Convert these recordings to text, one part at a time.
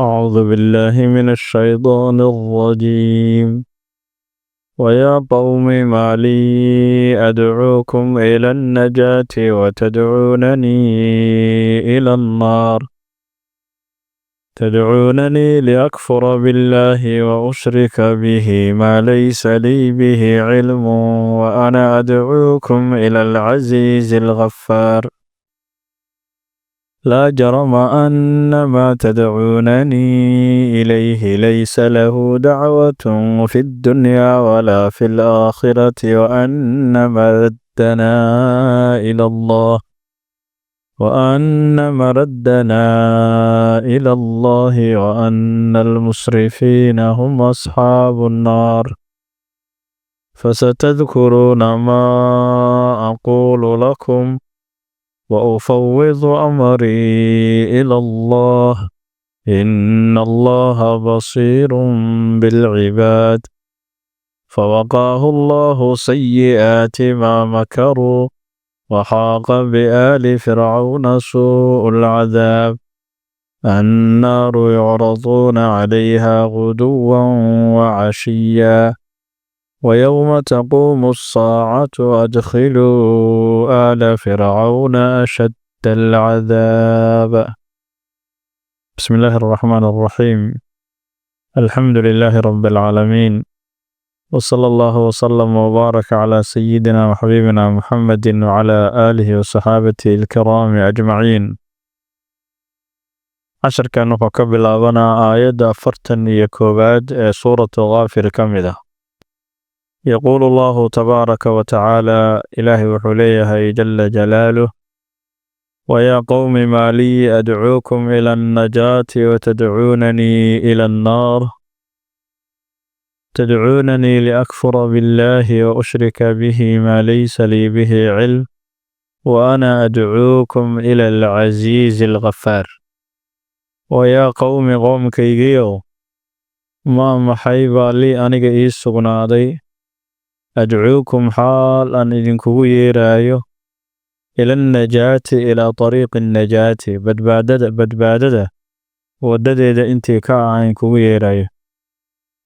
أعوذ بالله من الشيطان الرجيم. ويا قوم ما لي أدعوكم إلى النجاة وتدعونني إلى النار. تدعونني لأكفر بالله وأشرك به ما ليس لي به علم، وأنا أدعوكم إلى العزيز الغفار. لا جرم أن ما تدعونني إليه ليس له دعوة في الدنيا ولا في الآخرة، وأن مردنا إلى الله وأن المسرفين هم أصحاب النار. فستذكرون ما أقول لكم، وأفوض أمري إلى الله، إن الله بصير بالعباد. فوقاه الله سيئات ما مكروا، وحاق بآل فرعون سوء العذاب. النار يعرضون عليها غدوا وعشيا، ويوم تقوم الساعة أدخلوا آل فرعون أشد العذاب. بسم الله الرحمن الرحيم. الحمد لله رب العالمين، وصلى الله وسلم وبارك على سيدنا وحبيبنا محمد وعلى آله وصحابته الكرام أجمعين. Casharkan wuxuu ka bilaabanaa aayadda 41aad ee Suuratu Kaafir ka mid ah. Yaquulu Allahu tabaaraka wa tacaala, Ilaahay wuxuu leeyahay jala jalaaluh: ويا قوم ما لي أدعوكم إلى النجاة وتدعونني إلى النار. تدعونني لأكفر بالله وأشرك به ما ليس لي به علم، وأنا أدعوكم إلى العزيز الغفار. ويا قوم, qoomkaygiyow, ما maxay baa لي aniga ii sugnaaday, أدعوكم xaal aan idinkugu yeerayo, إلى النجاة, إلى طريق النجاة, badbaadada wadadeeda intii ka ah kugu yeerayo,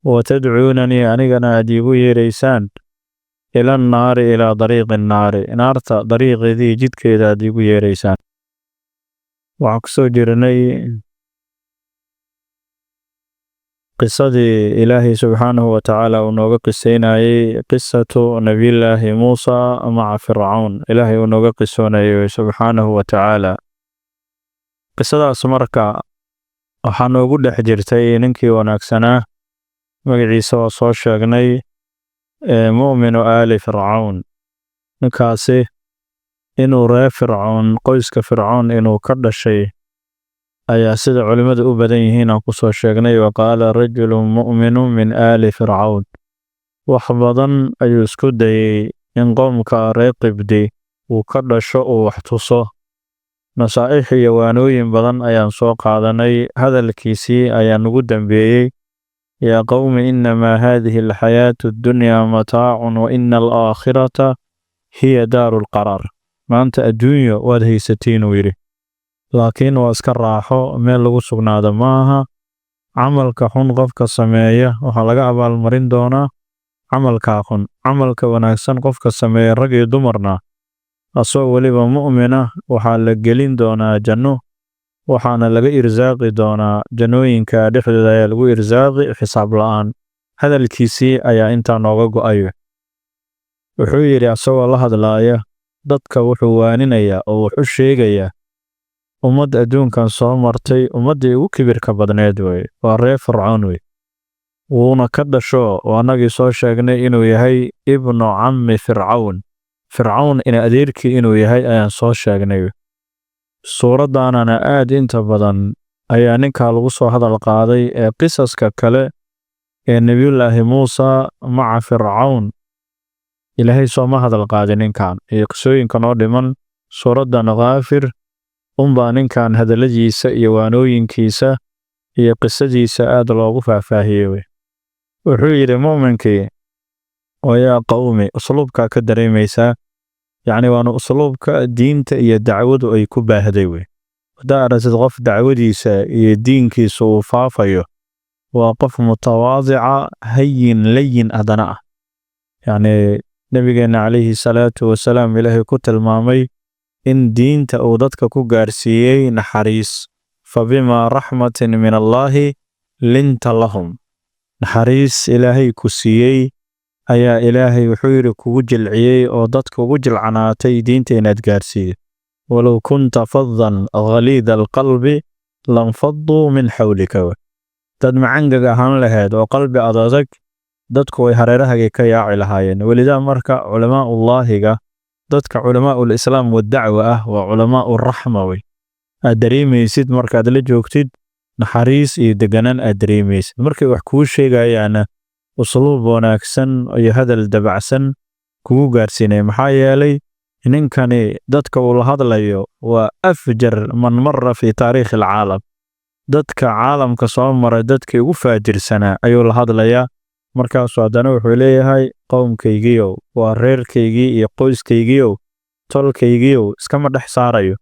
وتدعونني anigana aad iigu yeeraysaan, إلى النار, إلى طريق النار, naarta dariiqeedii, jidkeeda aad iigu yeeraysaan. Waxaan kusoo jirnay qisadii Ilaahay subxaanahu wa tacaala uu nooga qiseynayay, قصة نبي الله موسى مع فرعون. Ilaahay uu nooga qisoonayay subxaanahu wa tacaala qisadaas. Marka waxaa noogu dhex jirtay ninkii wanaagsanaa, magaciisa waa soo sheegnay, مؤمن آل فرعون. Ninkaasi inuu reer Fircoon, qoyska Fircoon inuu ka dhashay ayaa sida culimmadu u badan yihiin aan kusoo sheegnay. وقال رجل مؤمن من آل فرعون. Wax badan ayuu isku dayey in qoomka reer Qibdi uu ka dhasho uu wax tuso. Nasaa'ix iyo waanooyin badan ayaan soo qaadanay. Hadalkiisii ayaa nugu dambeeyey: يا قوم إنما هذه الحياة الدنيا متاع، وإن الآخرة هي دار القرار. Maanta adduunyo waad haysatiin, uu yidhi, laakiin waa iska raaxo, meel lagu sugnaado maaha. Camalka xun qofka sameeya waxaa laga abaalmarin doonaa camalkaa xun. Camalka wanaagsan qofka sameeya, rag iyo dumarna, asagoo weliba mu'mina, waxaa la gelin doonaa janno, waxaana laga irsaaqi doonaa jannooyinka dhexdooda ayaa lagu irsaaqi xisaab la'aan. Hadalkiisii ayaa intaa nooga go'ayo. Wuxuu yidhi asagoo la hadlaaya dadka, wuxuu waaninayaa oo wuxu sheegayaa ummad adduunkan soo martay ummaddii ugu kibirka badneed wey, waa reer Fircoon wey. Wuuna ka dhasho oo annagii soo sheegnay inuu yahay ابن عم فرعون, Fircawn ina adeerkii inuu yahay ayaan soo sheegnay. Suuraddaanana aad inta badan ayaa ninkaa lagu soo hadal qaaday ee qisaska kale ee Nebiyullaahi Muusa مع فرعون Ilaahay sooma hadal qaadin ninkan iyo qisooyinka noo dhiman. Suuraddan Kaafir unbaa ninkan hadalladiisa iyo waanooyinkiisa iyo qisadiisa aad loogu faahfaahiyey wey. Wuxuu yidhi mu'minkii: ويا قوم. Usluubkaa ka dareemaysaa, yacni waana usluubka diinta iyo dacwadu ay ku baahday wey. Haddaa aragtid qof dacwadiisa iyo diinkiisa uu faafayo, waa qof mutawaadica, hayin layin haddana ah. Yacni Nabigeena calayhi salaatu wasalaam Ilaahay ku tilmaamay in diinta uu dadka ku gaarsiiyey naxariis. Fabimaa raxmatin min Allaahi linta lahum. Naxariis Ilaahay ku siiyey ayaa Ilaahay wuxuu yidhi kugu jilciyey oo dadka ugu jilcanaatay diinta inaad gaarsiiyo. Walow kunta fadan ghaliida alqalbi lanfaduu min xawlika. Dad macangag ahaan lahayd oo qalbi adadag, dadku way hareerahagay ka yaaci lahaayeen. Welidaa marka culamaaullaahiga, dadka culamaa'ul islaam wadacwa ah, waa culamaa'u raxma wey. Aad dareemaysid markaad la joogtid naxariis iyo deganaan aad dareemaysid. Markay wax kuu sheegayaana usluub wanaagsan iyo hadal dabacsan kugu gaarsiinaya, maxaa yeelay ninkani dadka uu la hadlayo waa afjar man mara fi taariikhi alcaalam. Dadka caalamka soo maray dadkii ugu faajirsanaa ayuu la hadlayaa. Markaasuu haddana wuxuu leeyahay: qowmkaygiiow, waa reerkaygii iyo qoyskaygiiow, tolkaygiiow. Iskama dhex saarayo,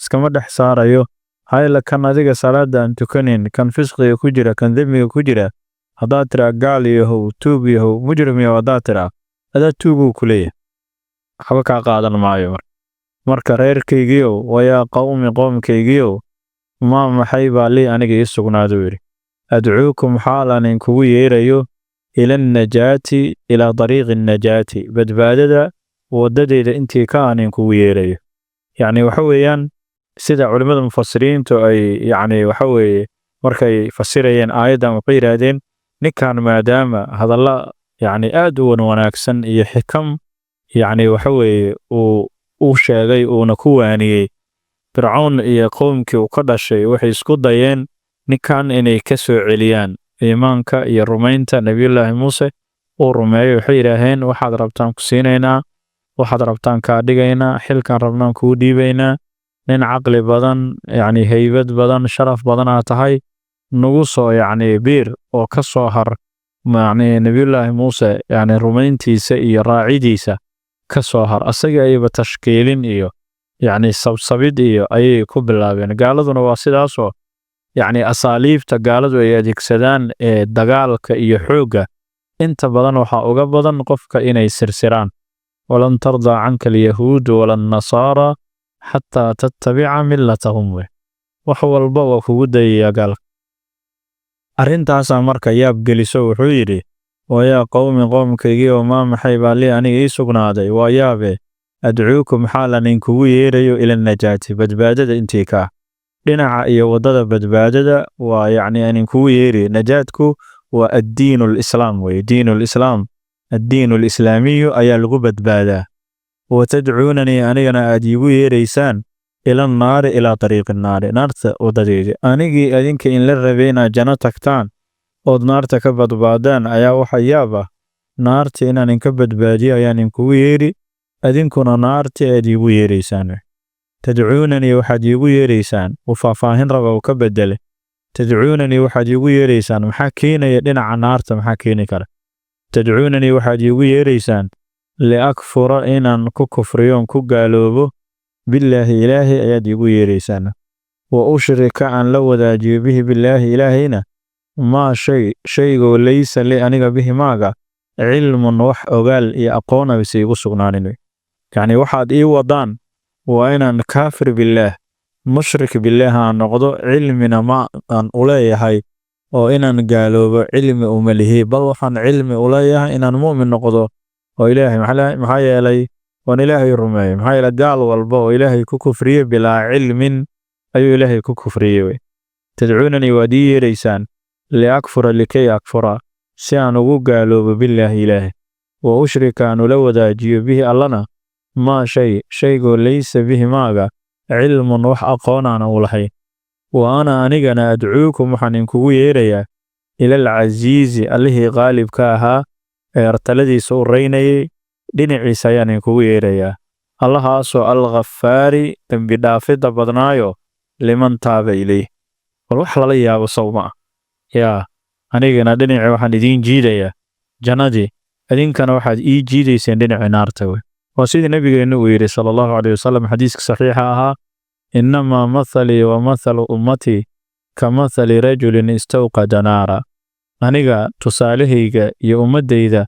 iskama dhex saarayo. Hayla kan adiga salaada aan tukanin, kan fisqiga ku jira, kan dembiga ku jira, haddaad tiraa gaal yahow, tuug yahow, mujrim yahow, haddaad tiraa adaa tuuguu ku leeyahay, waxba kaa qaadan maayo. Marka reerkaygiiow, wayaa qowmi, qoomkaygiiow, maa maxay baa lii aniga ii sugnaaduu yidhi, adcuukum xaal aan inkugu yeerayo, ila annajaati, ilaa dariiqi annajaati, badbaadada waddadeeda intii ka aan inkugu yeerayo. Yacni waxa weeyaan, sida culimmada mufasiriintu ay, yacni waxa weeye, markay fasirayeen aayaddan, waxay yidhaahdeen ninkan maadaama hadalla yacni aad u wanaagsan iyo xikam, yacni waxa weeye, uu sheegay uuna ku waaniyey Fircoon iyo qowmkii uu ka dhashay, waxay isku dayeen ninkan inay ka soo celiyaan iimaanka iyo rumaynta Nebiyullaahi Muuse uu rumeeyo. Waxay yidhaaheen: waxaad rabtaan ku siinaynaa, waxaad rabtaan kaa dhigaynaa, xilkan rabnaan kuu dhiibaynaa, nin caqli badan, yacni haybad badan, sharaf badan aa tahay, nagu soo yacni biir oo ka soo har, yacni Nebiyullaahi Muuse yacni rumayntiisa iyo raacidiisa ka soo har. Asaga ayba tashkiilin iyo yacni sabsabid iyo ayay ku bilaabeen. Gaaladuna waa sidaasoo, yacni asaaliibta gaaladu ay adeegsadaan ee dagaalka iyo xoogga inta badan waxaa uga badan qofka inay sirsiraan. Walan tardaa canka alyahuudu wala annasaara xataa tattabica millatahum. Wey wax walba waa kugu dayayaa gaalka. Arrintaasaa marka yaab geliso. Wuxuu yidhi: wayaa qowmi, qoomkaygii oo, maa maxay baa lii aniga ii sugnaaday, waa yaabe, adcuukum xaalan inkugu yeerayo, ila najaati, badbaadada intii ka dhinaca iyo waddada badbaadada waa yacni aan inkugu yeeri. Najaadku waa addiin alislaam weye, diin alislaam, addiin alislaamiyu ayaa lagu badbaadaa. Watadcuunanii, anigana aad iigu yeeraysaan, ila annaari, ilaa dariiqi naari, naarta wadadeedii. Anigii adinka in la rabay inaad janno tagtaan ood naarta ka badbaadaan ayaa waxa yaab ah, naarta inaan inka badbaadiyo ayaan inkugu yeeri, adinkuna naarta aad iigu yeeraysaan. Tadcuunanii, waxaad iigu yeeraysaan, uu faahfaahin raba uu ka bedele. Tadcuunanii, waxaad iigu yeeraysaan. Maxaa keenaya dhinaca naarta? Maxaa keeni kara? Tadcuunanii, waxaad iigu yeeraysaan, liakfura, inaan ku kufriyoon ku gaaloobo, billaahi, Ilaahay ayaad iigu yeeraysaan, wa ushrika, aan la wadaajiyo, bihi, billaahi, Ilaahayna, maa shay, shaygoo, laysa li, aniga, bihi maaga, cilmun, wax ogaal iyo aqoon aysa iigu sugnaanin. Yacni waxaad ii wadaan waa inaan kaafir billaah, mushrik billaah aan noqdo. Cilmina ma aan u leeyahay oo inaan gaaloobo cilmi uma lihi, bal waxaan cilmi u leeyahay inaan mu'min noqdo oo Ilaahay, maxaa yeelay waan Ilaahay rumeeyey. Maxaa yeelay gaal walba oo Ilaahay ku kufriye bilaa cilmin ayuu Ilaahay ku kufriyey wey. Tadcuunanii, waad ii yeeraysaan, liakfura, likay akfura, si aan ugu gaaloobo, billaahi, Ilaahay, wa ushrika, aan ula wadaajiyo, bihi, Allana, maa shay, shaygoo, laysa bihi maaga, cilmun, wax aqoon aana u lahayn. Wa ana, anigana, adcuukum, waxaan inkugu yeerayaa, ila alcasiizi, Allihii qaalibka ahaa ee taladiisa u reynayay dhinaciisa ayaan inkugu yeerayaa, Allahaasoo alghafaari, dembi dhaafidda badnaayo, liman taaba ilayh. Bal wax lala yaabo sow ma ah? Yaa anigana dhinacii waxaan idiin jiidayaa jannadii, idinkana waxaad ii jiidayseen dhinacii naarta wey. Waa sidii Nabigeennu uu yidhi sala Allahu caleyhi wasalam xadiiska saxiixa ahaa. Innamaa mathalii wa mathalu ummatii ka mathali rajulin istawqada naara. Aniga tusaalahayga iyo ummaddayda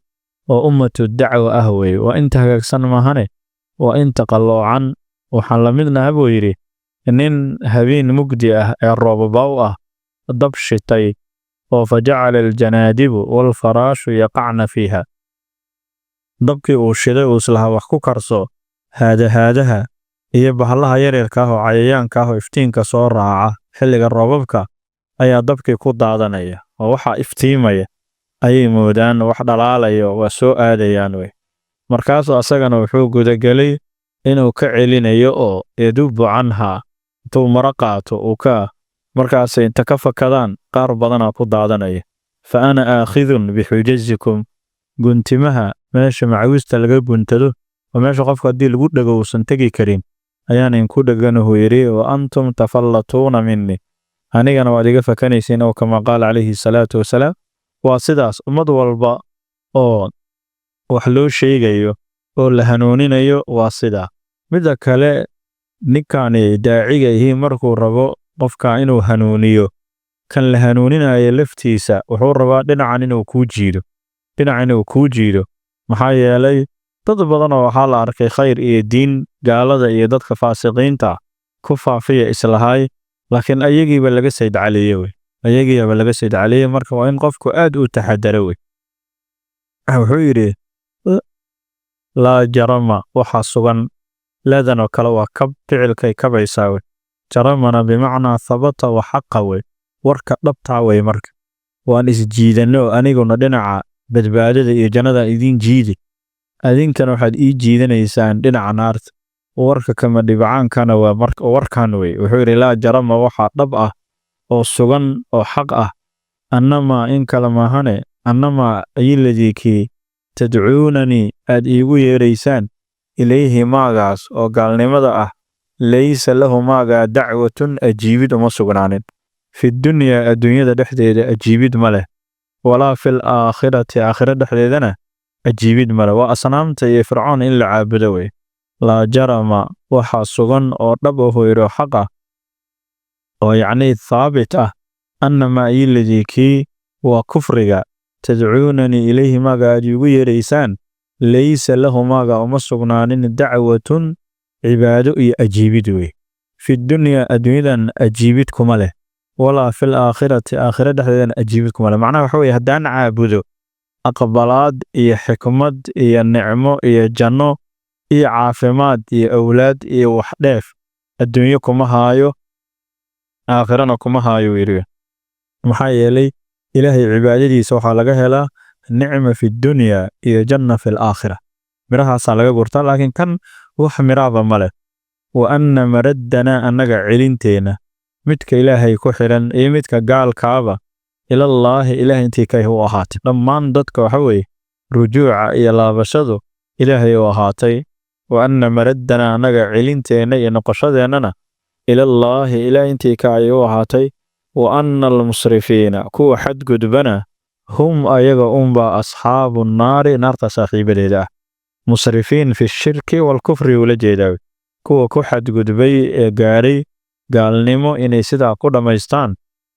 oo ummatu dacwa ah weeye, waa inta hagaagsan maahane, waa inta qalloocan. Waxaan la midnaha, buu yidhi, nin habeen mugdi ah ee roobabaw ah dab shitay oo fajacala aljanaadibu walfaraashu yaqacna fiiha. Dabkii uu shiday uu islahaa wax ku karso, haadahaadaha iyo bahallaha yaryarka ah oo cayayaanka ah oo iftiinka soo raaca xilliga roobabka ayaa dabkii ku daadanaya, oo waxaa iftiimaya ayay moodaan wax dhalaalayo, waa soo aadayaan wey. Markaasuu asagana wuxuu gudagelay inuu ka celinayo oo yadubu canhaa, intuu maro qaato uu ka markaasay inta ka fakadaan qaar badanaa ku daadanaya. Fa ana aakhidun bixujazikum, guntimaha meesha macawista laga guntado oo meesha qofka haddii lagu dhego uusan tegi karin ayaan inku dheganahu yidhi. Wa antum tafallatuuna minni, anigana waad iga fakanaysiin, oo kama qaala calayhi salaatu wasalaam. Waa sidaas ummad walba oo wax loo sheegayo oo la hanuuninayo, waa sidaa. Midda kale, ninkani daaciga ihi markuu rabo qofka inuu hanuuniyo, kan la hanuuninayo laftiisa wuxuu rabaa dhinacan inuu kuu jiido, dhinacan inuu kuu jiido. Maxaa yeelay, dad badan oo waxaa la arkay khayr iyo diin gaalada iyo dadka faasiqiinta ku faafiya islahay, laakiin ayagiiba laga sayd caliye wey, ayagiiba laga sayd caliye. Marka waa in qofku aad u taxadaro wey. Wuxuu yidhi: laa jarama, waxaa sugan. Laadan oo kale waa kab, ficilkay kabaysaa wey. Jaramana bimacnaa thabata wa xaqa wey, warka dhabtaa wey. Marka waan isjiidanno, aniguna dhinaca badbaadada iyo jannada idiin jiidi, adinkana waxaad ii jiidanaysaan dhinaca naarta. Warka kama dhibcaankana waa warkan wey. Wuxuu yidhi: laa jarama, waxaa dhab ah oo sugan oo xaq ah, annamaa, in kale maahane, annamaa ayiladii kii tadcuunanii aad iigu yeeraysaan, ilayhi maagaas oo gaalnimada ah, laysa lahu maagaa dacwatun, ajiibid uma sugnaanin, fi dunyaa, adduunyada dhexdeeda ajiibid ma leh, walaa fil aakhirati, aakhira dhexdeedana ajiibid ma leh. Waa asnaamta iyo Fircoon in la caabudo wey. Laa jarama, waxaa sugan oo dhab ahu yidho, xaq ah oo yacni thaabit ah, annamaa ayiladii kii, waa kufriga, tadcuunanii ilayhi maaga aad iigu yeeraysaan, laysa lahu maaga uma sugnaanin dacwatun, cibaado iyo ajiibid wey, fi dunyaa, adduunyadan ajiibid kuma leh, walaa fil aakhirati, aakhira dhexdeedana ajiibid kuma leh. Macnaha waxa weye, haddaan caabudo, aqbalaad iyo xikmad iyo nicmo iyo janno iyo caafimaad iyo awlaad iyo wax dheef adduunyo kuma haayo, aakhirana kuma haayo, yidhi. Maxaa yeelay, Ilaahay cibaadadiisa waxaa laga helaa nicma fi dunya iyo janna fi laakhira, mirahaasaa laga gurtaa, laakiin kan wax miraaba ma leh. Wa anna maraddanaa, annaga celinteenna, midka Ilaahay ku xidhan iyo midka gaalkaaba, ilallaahi, Ilaah intii kay u ahaatay. Dhammaan dadka waxa weeye rujuuca iyo laabashadu Ilaahay u ahaatay. Wa anna maraddanaa, annaga celinteenna iyo noqoshadeennana, ilallaahi, Ilaah intii ka ay u ahaatay. Wa anna almusrifiina, kuwa xadgudbana, hum, ayaga unbaa, asxaabu nnaari, naarta saaxiibadeeda ah. Musrifiin fi shirki walkufri ula jeedaa, kuwa ku xadgudbay ee gaaray gaalnimo inay sidaa ku dhammaystaan,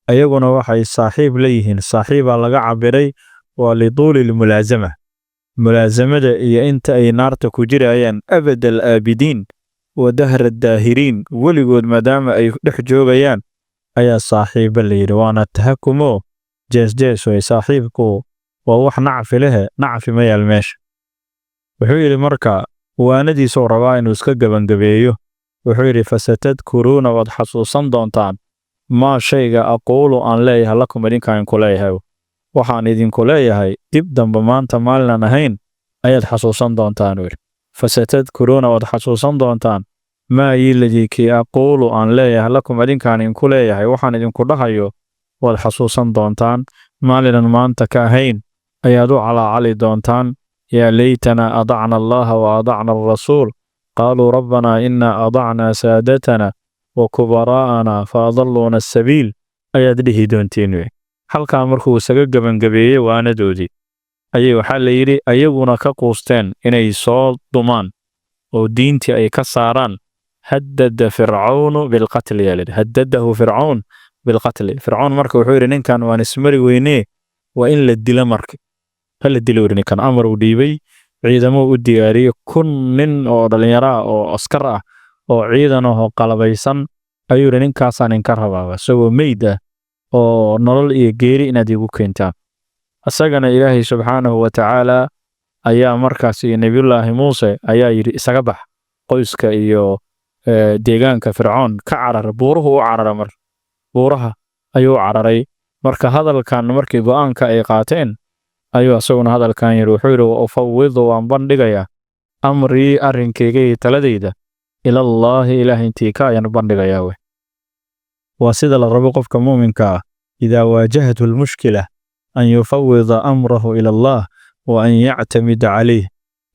ayaguna waxay saaxiib leeyihiin. Saaxiibaa laga cabiray, waa lituuli lmulaasama, mulaasamada iyo inta ay naarta ku jirayaan, abad al aabidiin wa dahra daahiriin, weligood maadaama ay dhex joogayaan ayaa saaxiiba la yidhi. Waana tahakumo, jees jees wey. Saaxiibku waa wax nacfi lehe, nacfi ma yaal meesha. Wuxuu yidhi marka waanadiisuu rabaa inuu iska gebangabeeyo. Wuxuu yidhi: fasatadkuruuna, waad xasuusan doontaan, maa shayga, aquulu aan leeyahay, lakum idinkaan ku leeyahay. Waxaan idinku leeyahay dib dambe maanta maalinaan ahayn ayaad xasuusan doontaan, yidhi. Fasatadkuruuna, waad xasuusan doontaan, maa yiladii kii, aquulu aan leeyahay, lakum idinkaan idinku leeyahay. Waxaan idinku dhahayo waad xasuusan doontaan, maalinan maanta ka ahayn ayaad u calaacali doontaan. Yaa laytana adacna Allaha wa adacna alrasuul, qaaluu rabbanaa inaa adacnaa saadatana wa kubaraa'ana fa adalluuna asabiil, ayaad dhihi doontiin wey. Halkaa markuu isaga gebangabeeyey waanadoodii, ayay waxaa la yidhi ayaguna ka quusteen inay soo dumaan oo diintii ay ka saaraan. Haddada Fircawnu bilqatli yaa layidhi, haddadahu Fircawn bilqatli. Fircawn marka wuxuu yidhi, ninkan waan ismari weynee, waa in la dilo. Marka ha la dilo yidhi ninkan. Amar uu dhiibay, ciidamo u diyaariyey, 1000 nin oo dhalinyaro ah oo askar ah oo ciidan ah oo qalabaysan ayuu yidhi, ninkaasaan inka rabaa isagoo meyd ah oo nolol iyo geeri inaad igu keentaan. Isagana Ilaahay subxaanahu wa tacaala ayaa markaas iyo Nebiyullaahi Muuse ayaa yidhi, isaga bax qoyska iyo deegaanka Fircoon, ka carar. Buuruhu u carara, marka buuraha ayuu u cararay. Marka hadalkan markii go'aanka ay qaateen ayuu asaguna hadalkan yidhi. Wuxuu yidhi, wa ufawidu, waan bandhigayaa, amrii, arrinkayga iyo taladayda, ilallaahi, Ilaah intii ka ayaan u bandhigayaa. Wey waa sida la rabo qofka muuminka ah, idaa waajahathu lmushkila an yufawida amrahu ila Allah wa an yactamida calayh.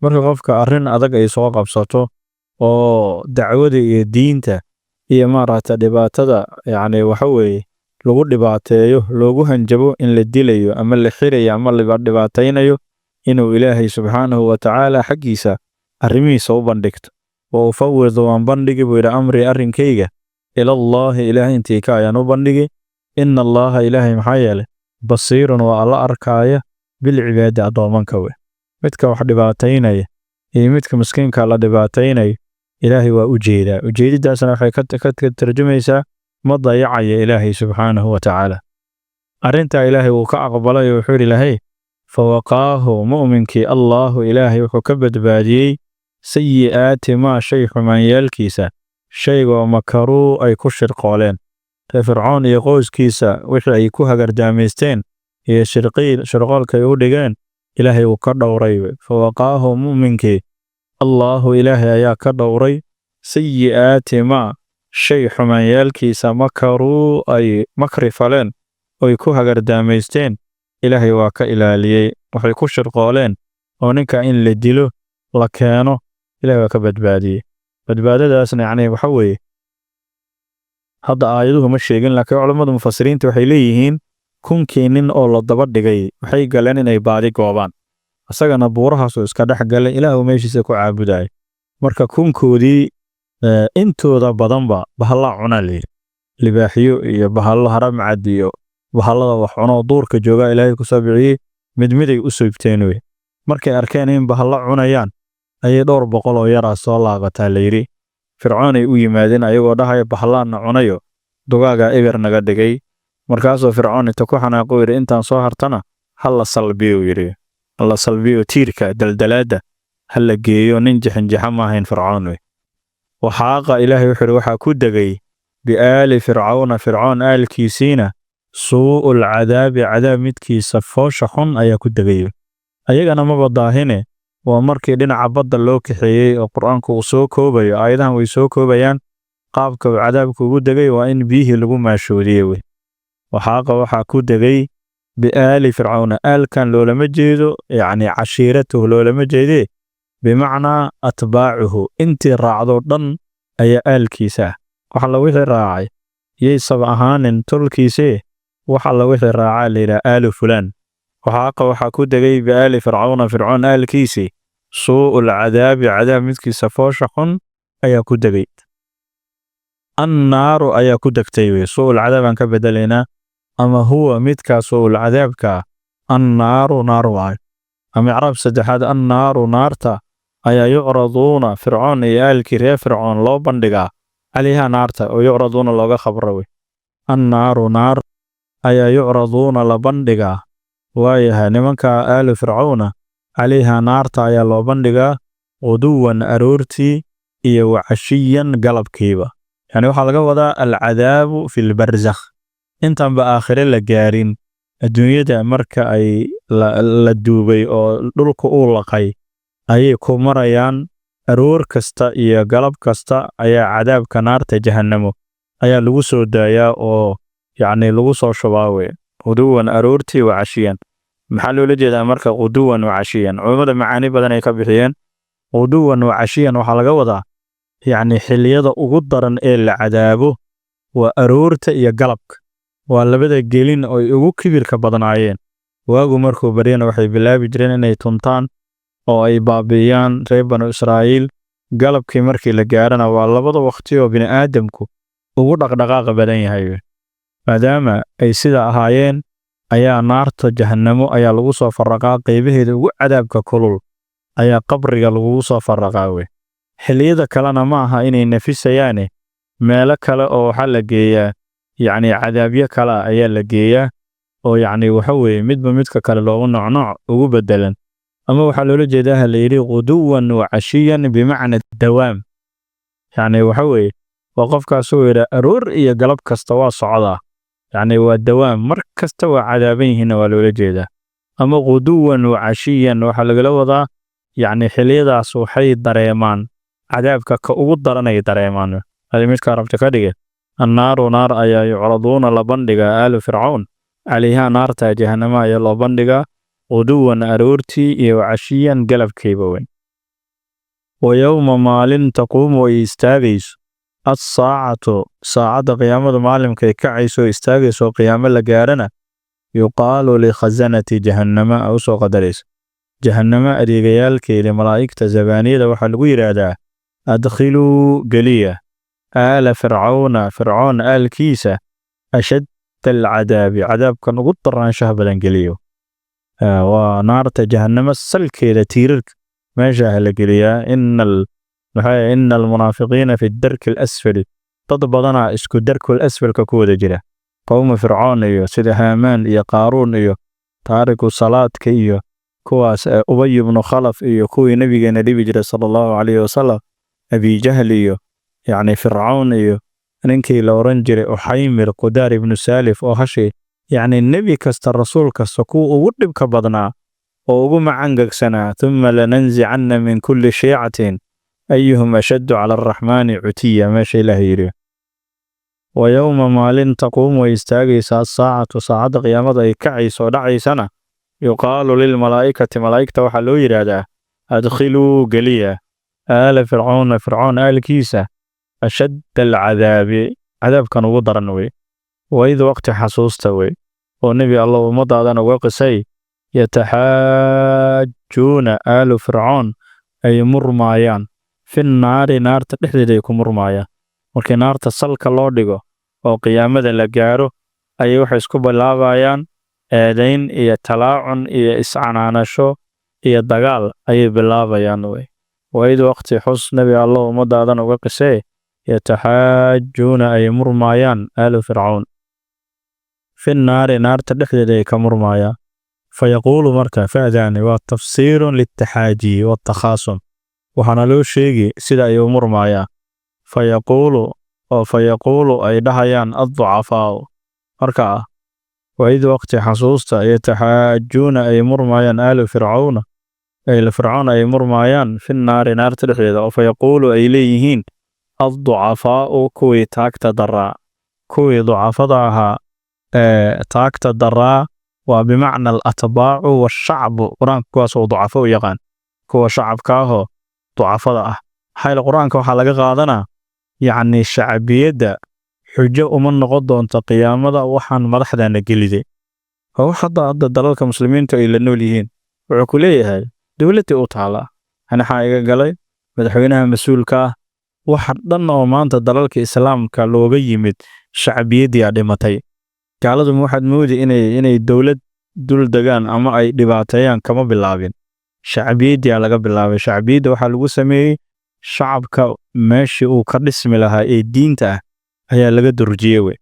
Marka qofka arrin adag ay soo qabsato oo dacwada iyo diinta iyo maaragta dhibaatada, yacni waxa weeye lagu dhibaateeyo, loogu hanjabo in la dilayo ama la xirayo ama la dhibaataynayo, inuu Ilaahay subxaanahu wa tacaala xaggiisa arrimihiisa u bandhigto. Wa ufawidu, waan bandhigi buu yidhi, amrii, arrinkayga, ilallaahi, Ilaahay intii ka ayaan u bandhigi. Ina Allaha, Ilaahay, maxaa yeelay, basiirun, waa alla arkaaya, bilcibaadi, addoomanka. We midka wax dhibaataynaya iyo midka miskiinka la dhibaataynayo Ilaahay waa u jeedaa. Ujeedidaasna waxay ka tarjumaysaa ma dayacaya Ilaahay subxaanahu wa tacaala. Arrintaa Ilaahay wuu ka aqbalay oo wuxuu yidhi Ilaahay, fawaqaahu, mu'minkii, Allaahu, Ilaahay wuxuu ka badbaadiyey, sayi'aati maa, shay xumaanyaalkiisa, shaygoo makaruu, ay ku shirqooleen reer Fircoon iyo qoyskiisa. Wixii ay ku hagardaamaysteen iyo shirqiil shirqoolkay u dhigeen Ilaahay wuu ka dhowray. Fawaqaahu, mu'minkii, Allaahu, Ilaahay ayaa ka dhowray, sayi'aati maa, shay xumaanyaalkiisa, makaruu, ay makri faleen oy ku hagardaamaysteen. Ilaahay waa ka ilaaliyey waxay ku shirqooleen oo ninka in la dilo la keeno. Ilahay waa ka badbaadiyey. Badbaadadaasna yacni waxa weeye, hadda aayaduhu ma sheegin, laakiin culammada mufasiriinta waxay leeyihiin 1000kii nin oo la daba dhigay waxay galeen inay baadi goobaan, isagana buurahaasuu iska dhex galay, Ilaahu meeshiisa ku caabudayay. Marka 1000koodii intooda badanba bahallaa cunaa layidhi, libaaxyo iyo bahallo haramcad iyo bahallada wax cuno duurka joogaa Ilaahay ku soo bixiyey. Mid miday u soybteen wey. Markay arkeen in bahallo cunayaan ayay dhowr boqol oo yaraa soo laabataa layidhi. Fircoonay u yimaadeen ayagoo dhahaya, bahallaanna cunayo, dugaagaa eber naga dhigay. Markaasuu Fircoon inta ku xanaaqo yidhi, intaan soo hartana ha la salbiyo yidhi, ha la salbiyo, tiirka daldalaadda ha la geeyo. Nin jixinjixa ma ahayn Fircoon wey. Waxaaqa, Ilaahay wuxuu yidhi, waxaa ku degay, biaali Fircawna, Fircoon aalkiisiina, suu'ul cadaabi, cadaab midkiisa foosha xun ayaa ku degay. Ayagana maba daahine, waa markii dhinaca badda loo kaxeeyey oo Qur-aanku uu soo koobayo. Aayadahan way soo koobayaan qaabka uu cadaabku ugu degay, waa in biyihii lagu maashoodiyey wey. Waxaaqa, waxaa ku degay, biaali Fircawna. Aalkan loolama jeedo yacni cashiiratuhu loolama jeedee, bimacnaa atbaacuhu, intii raacdo dhan ayaa aalkiisa ah. Wax alla wixii raacay yaysaba ahaanin tolkiisee, wax alla wixii raacaa la yidhaha aalu fulaan. Waxaaqa, waxaa ku degay, biaali Fircawna, Fircoon aalkiisii, suu'ul cadaabi, cadaab midkiisa foosha xun ayaa ku degay. Annaaru ayaa ku degtay wey, suu'ul cadaab aan ka bedelaynaa, ama huwa midkaa suu'ul cadaabka ah, annaaru, naar waayo. Ama icraab saddexaad, annaaru, naarta ayaa, yucraduuna, Fircoon iyo aalkii reer Fircoon loo bandhigaa, calayha, naarta, oo yucraduuna looga khabro wey. Annaaru, naar ayaa, yucraduuna, la bandhigaa waayahay nimanka aalu Fircawna, calayha, naarta ayaa loo bandhigaa, quduwan, aroortii, iyo wacashiyan, galabkiiba. Yani waxaa laga wadaa alcadaabu fi lbarzakh, intaanba aakhire la gaarin, adduunyada marka ay la duubay oo dhulka uu laqay ayay ku marayaan. Aroor kasta iyo galab kasta ayaa cadaabka naarta jahannamo ayaa lagu soo daayaa oo yacni lagu soo shubaa wey. Quduwan, aroortii, wa cashiyan. Maxaa loola jeedaa marka quduwan wa cashiyan? Culummada macaani badan ay ka bixiyeen. Quduwan wa cashiyan waxaa laga wadaa yacni xilliyada ugu daran ee la cadaabo waa aroorta iyo galabka, waa labada gelin oo ay ugu kibirka badnaayeen. Waagu markuu baryana waxay bilaabi jireen inay tuntaan oo ay baabi'iyaan reer Banu Israa'iil. Galabkii markii la gaarana waa labada waqti oo bini'aadamku ugu dhaqdhaqaaqa badan yahay. Maadaama ay sida ahaayeen, ayaa naarta jahannamo ayaa lagu soo farraqaa, qaybaheeda ugu cadaabka kulul ayaa qabriga lagugu soo farraqaa wey. Xilliyada kalena ma aha inay nafisayaane, meelo kale oo waxaa la geeyaa, yacni cadaabyo kale ah ayaa la geeyaa, oo yacni waxa weeye midba midka kale loogu noocnooc ugu bedelan. Ama waxaa loola jeedaa la yidhi غدوا وعشيا بمعنى dawaam, yacni waxa weeye waa qofkaas uu yidhaa aroor iyo galab kasta waa socdaa, yacni waa dawaam, mar kasta waa cadaaban yihiinna waa loola jeedaa. Ama غدوا وعشيا waxaa lagala wadaa, yacni xilliyadaas waxay dareemaan cadaabka ka ugu daranay dareemaan. Hadi midkaa rabta ka dhige. النار naar ayaa يعرضون la bandhigaa آل فرعون عليها naarta jahannama ayaa loo bandhigaa غدوا aroortii iyo وعشيا galabkiiba weyn. ويوم maalin تقوم ay istaagayso الساعة saacadda qiyaamada, maalinkay kacayso oo istaagayso qiyaamo la gaarana, يقال لخزنة جهنم a usoo qadaraysa jahannamo adeegayaalkeeda, malaa'igta zabaaniyada, waxaa lagu yidhaahdaa: أدخلوا geliya آل فرعون fircoon aalkiisa أشد العذاب cadaabkan ugu daraanshaha badan geliyo. Waa naarta jahannamo salkeeda, tiirarka meesha la geliyaa. Maxaa إن المنافقين في الدرك الأسفل. Dad badanaa isku darkul asfalka ku wada jira, qowma fircoon iyo sida Haamaan iyo Qaaruun iyo taariku salaadka iyo kuwaas, Ubay ibnu Khalaf iyo kuwii nabigeena dhibi jiray صلى الله عليه وسلم, Abi Jahl iyo yacni Fircoon iyo ninkii la oran jiray Uxaymir, Qudaar ibnu Saalif oo hashay, yacni nebi kasta, rasuul kasta, kuwa ugu dhibka badnaa oo ugu macangagsanaa. ثم لننزعن من كل شيعة أيهم أشد على الرحمن عتيا, meesha Ilaah yidhi. ويوم maalin تقوم way istaagaysaa الساعة saacadda qiyaamada ay kacayso oo dhacaysana, يقال للملائكة malaa'igta waxaa loo yidhaahdaa: أدخلوا geliya آل فرعون fircoon aalkiisa أشد العذاب cadaabkan ugu daran wey. وإذ waqti xasuusta wey oo nebi Allah ummadaadan uga qisay, يتحاجون آل فرعون ay murmaayaan في النار naarta dhexdeeda ay ku murmaayaan. Markii naarta salka loo dhigo oo qiyaamada la gaaro, ayay waxay isku bilaabayaan eedayn iyo talaacun iyo iscanaanasho iyo dagaal ayay bilaabayaan wey. وإذ waqti xus, nebi Allah ummadaadan uga qisee, يتحاجون ay murmaayaan آل فرعون في النار naarta dhexdeeda ay ka murmaayaan. فيقول marka fa'daani waa تفسير للتحاجي والتخاصم, waxaana loo sheegi sida ay u murmaayaan. فيقول oo فيقول ay dhahayaan الضعفاء marka. وإذ waqti xasuusta يتحاجون ay murmaayaan آل فرعون آل fircoon ay murmaayaan في النار naarta dhexdeeda, oo فيقول ay leeyihiin الضعفاء kuwii taagta daraa, kuwii ducafada ahaa ee taagta daraa, waa بمعنى الأتباع والشعب. Qur-aanka kuwaas oo ducafo u yaqaan, kuwa shacabka ahoo ducafada ah. Maxaa yeele qur-aanka waxaa laga qaadanaa, yacni shacbiyadda xujo uma noqon doonto qiyaamada. Waxaan madaxdana geliday waa wax hadda dalalka muslimiintu ay la nool yihiin. Wuxuu ku leeyahay dowladdii u taalaa, anaxaa iga galay madaxweynaha mas-uulka ah. Waxa dhan oo maanta dalalka islaamka looga yimid, shacbiyaddii aa dhimatay. Gaaladu ma waxaad moodi inay dowlad dul degaan ama ay dhibaateeyaan? Kama bilaabin, shacbiyaddii aa laga bilaabay. Shacbiyadda waxaa lagu sameeyey shacabka meeshii uu ka dhismi lahaa ee diinta ah ayaa laga durjiyey wey.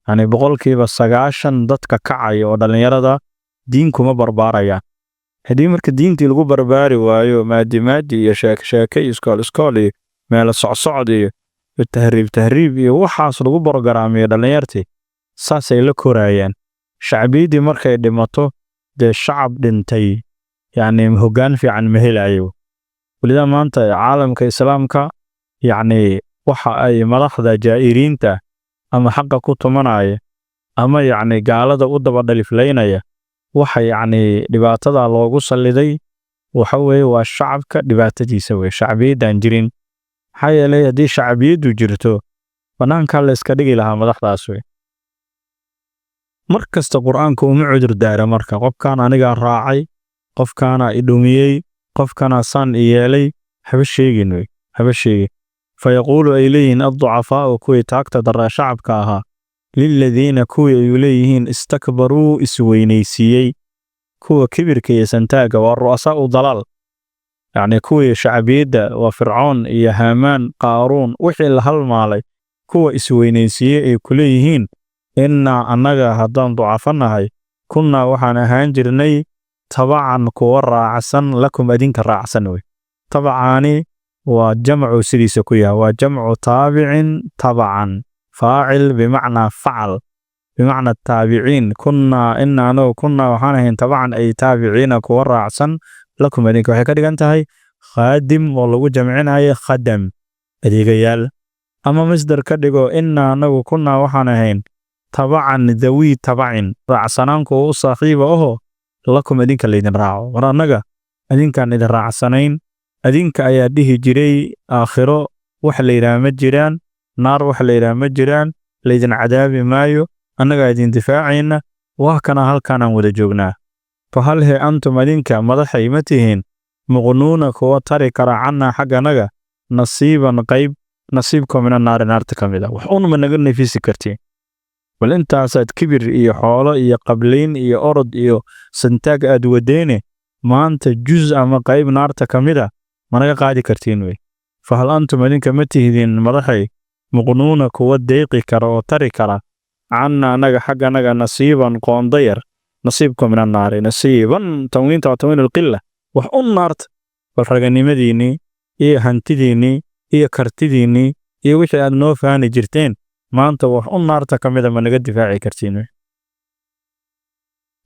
Yani 90% dadka kacaya oo dhallinyarada diin kuma barbaarayaan. Haddii marka diintii lagu barbaari waayo, maadi maadi iyo sheeke sheeke iyo iskool iskool iyo meelo socsocod iyo tahriib tahriib iyo waxaas lagu borogaraamiyo, dhallinyartii saasay la koraayaan. Shacbiyaddii markay dhimato, dee shacab dhintay yacni hoggaan fiican ma helayo. Welidaa maanta caalamka islaamka, yacni waxa ay madaxda jaa'iriinta ama xaqa ku tumanaya ama yacni gaalada u daba dhaliflaynaya, waxa yacni dhibaatada loogu salliday waxa weeye waa shacabka dhibaatadiisa wey, shacbiyaddan jirin. Maxaa yeelay haddii shacbiyaddu jirto, bannaankaa la iska dhigi lahaa madaxdaas wey. Mar kasta qur-aanku uma cudur daara marka qofkan anigaa raacay, qofkaana i dhumiyey, qofkana saan i yeelay, haba sheegin wey. Haba sheegin. Fayaquulu ay leeyihiin adducafaau, kuwii taagta daraa, shacabka ahaa, liladiina, kuwii ay leeyihiin, istakbaruu, isweynaysiiyey, kuwa kibirka iyo santaagga, waa ru'asaa'u dalaal, yacni kuwii shacbiyadda, waa Fircoon iyo Haamaan, Qaaruun, wixii la halmaalay, kuwa isweynaysiiyey ay ku leeyihiin: "Innaa, annaga haddaan ducafanahay, kunnaa, waxaan ahaan jirnay, tabacan, kuwa raacsan, lakum, adinka raacsan." Wey tabacaani waa jamcu sidiisa ku yahay, waa jamcu taabicin, tabacan faacil bimacnaa facal bimacnaa taabiciin. Kunnaa, ina anagu, kunnaa, waxaan ahayn, tabacan ay taabiciina, kuwa raacsan, lakum, adinka. Waxay ka dhigan tahay khaadim oo lagu jamcinayo khadam, adeegayaal, ama masdar ka dhigo: inna, anagu, kunnaa, waxaan ahayn, tabacan, dhawii tabacin, raacsanaan kuwa u saaxiiba aho, lakum, idinka laydin raaco. War annaga adinkaan idin raacsanayn, adinka ayaa dhihi jiray aakhiro wax la yidhaah ma jiraan, naar wax la yidhaah ma jiraan, laydin cadaabi maayo, annagaa idin difaacayna, waa kana halkaanaan wada joognaa. Fahal he antum, adinka madaxay ma tihiin, muqnuuna, kuwa tari kara, cannaa, xagganaga, nasiiban, qayb, nasiibka, mina naari, naarta ka mid ah, wax un ma naga nafisi kartiin? Bal intaasaad kibir iyo xoolo iyo qablayn iyo orod iyo santaag aad wadeene, maanta juz ama qayb naarta ka mid a ma naga qaadi kartiin wey? Fahal antum, adinka ma tihdin madaxay, muqnuuna, kuwa deeqi kara oo tari kara, canna, anaga xagganaga, nasiiban, qoonda yar, nasiibka, min annaari? Nasiiban, tanwiinta waa tanwiin alqila, wax un naarta. Bal raganimadiinnii iyo hantidiinnii iyo kartidiinnii iyo wixii aad noo faani jirteen, maanta wax un naarta ka mida ma naga difaaci kartiin wey?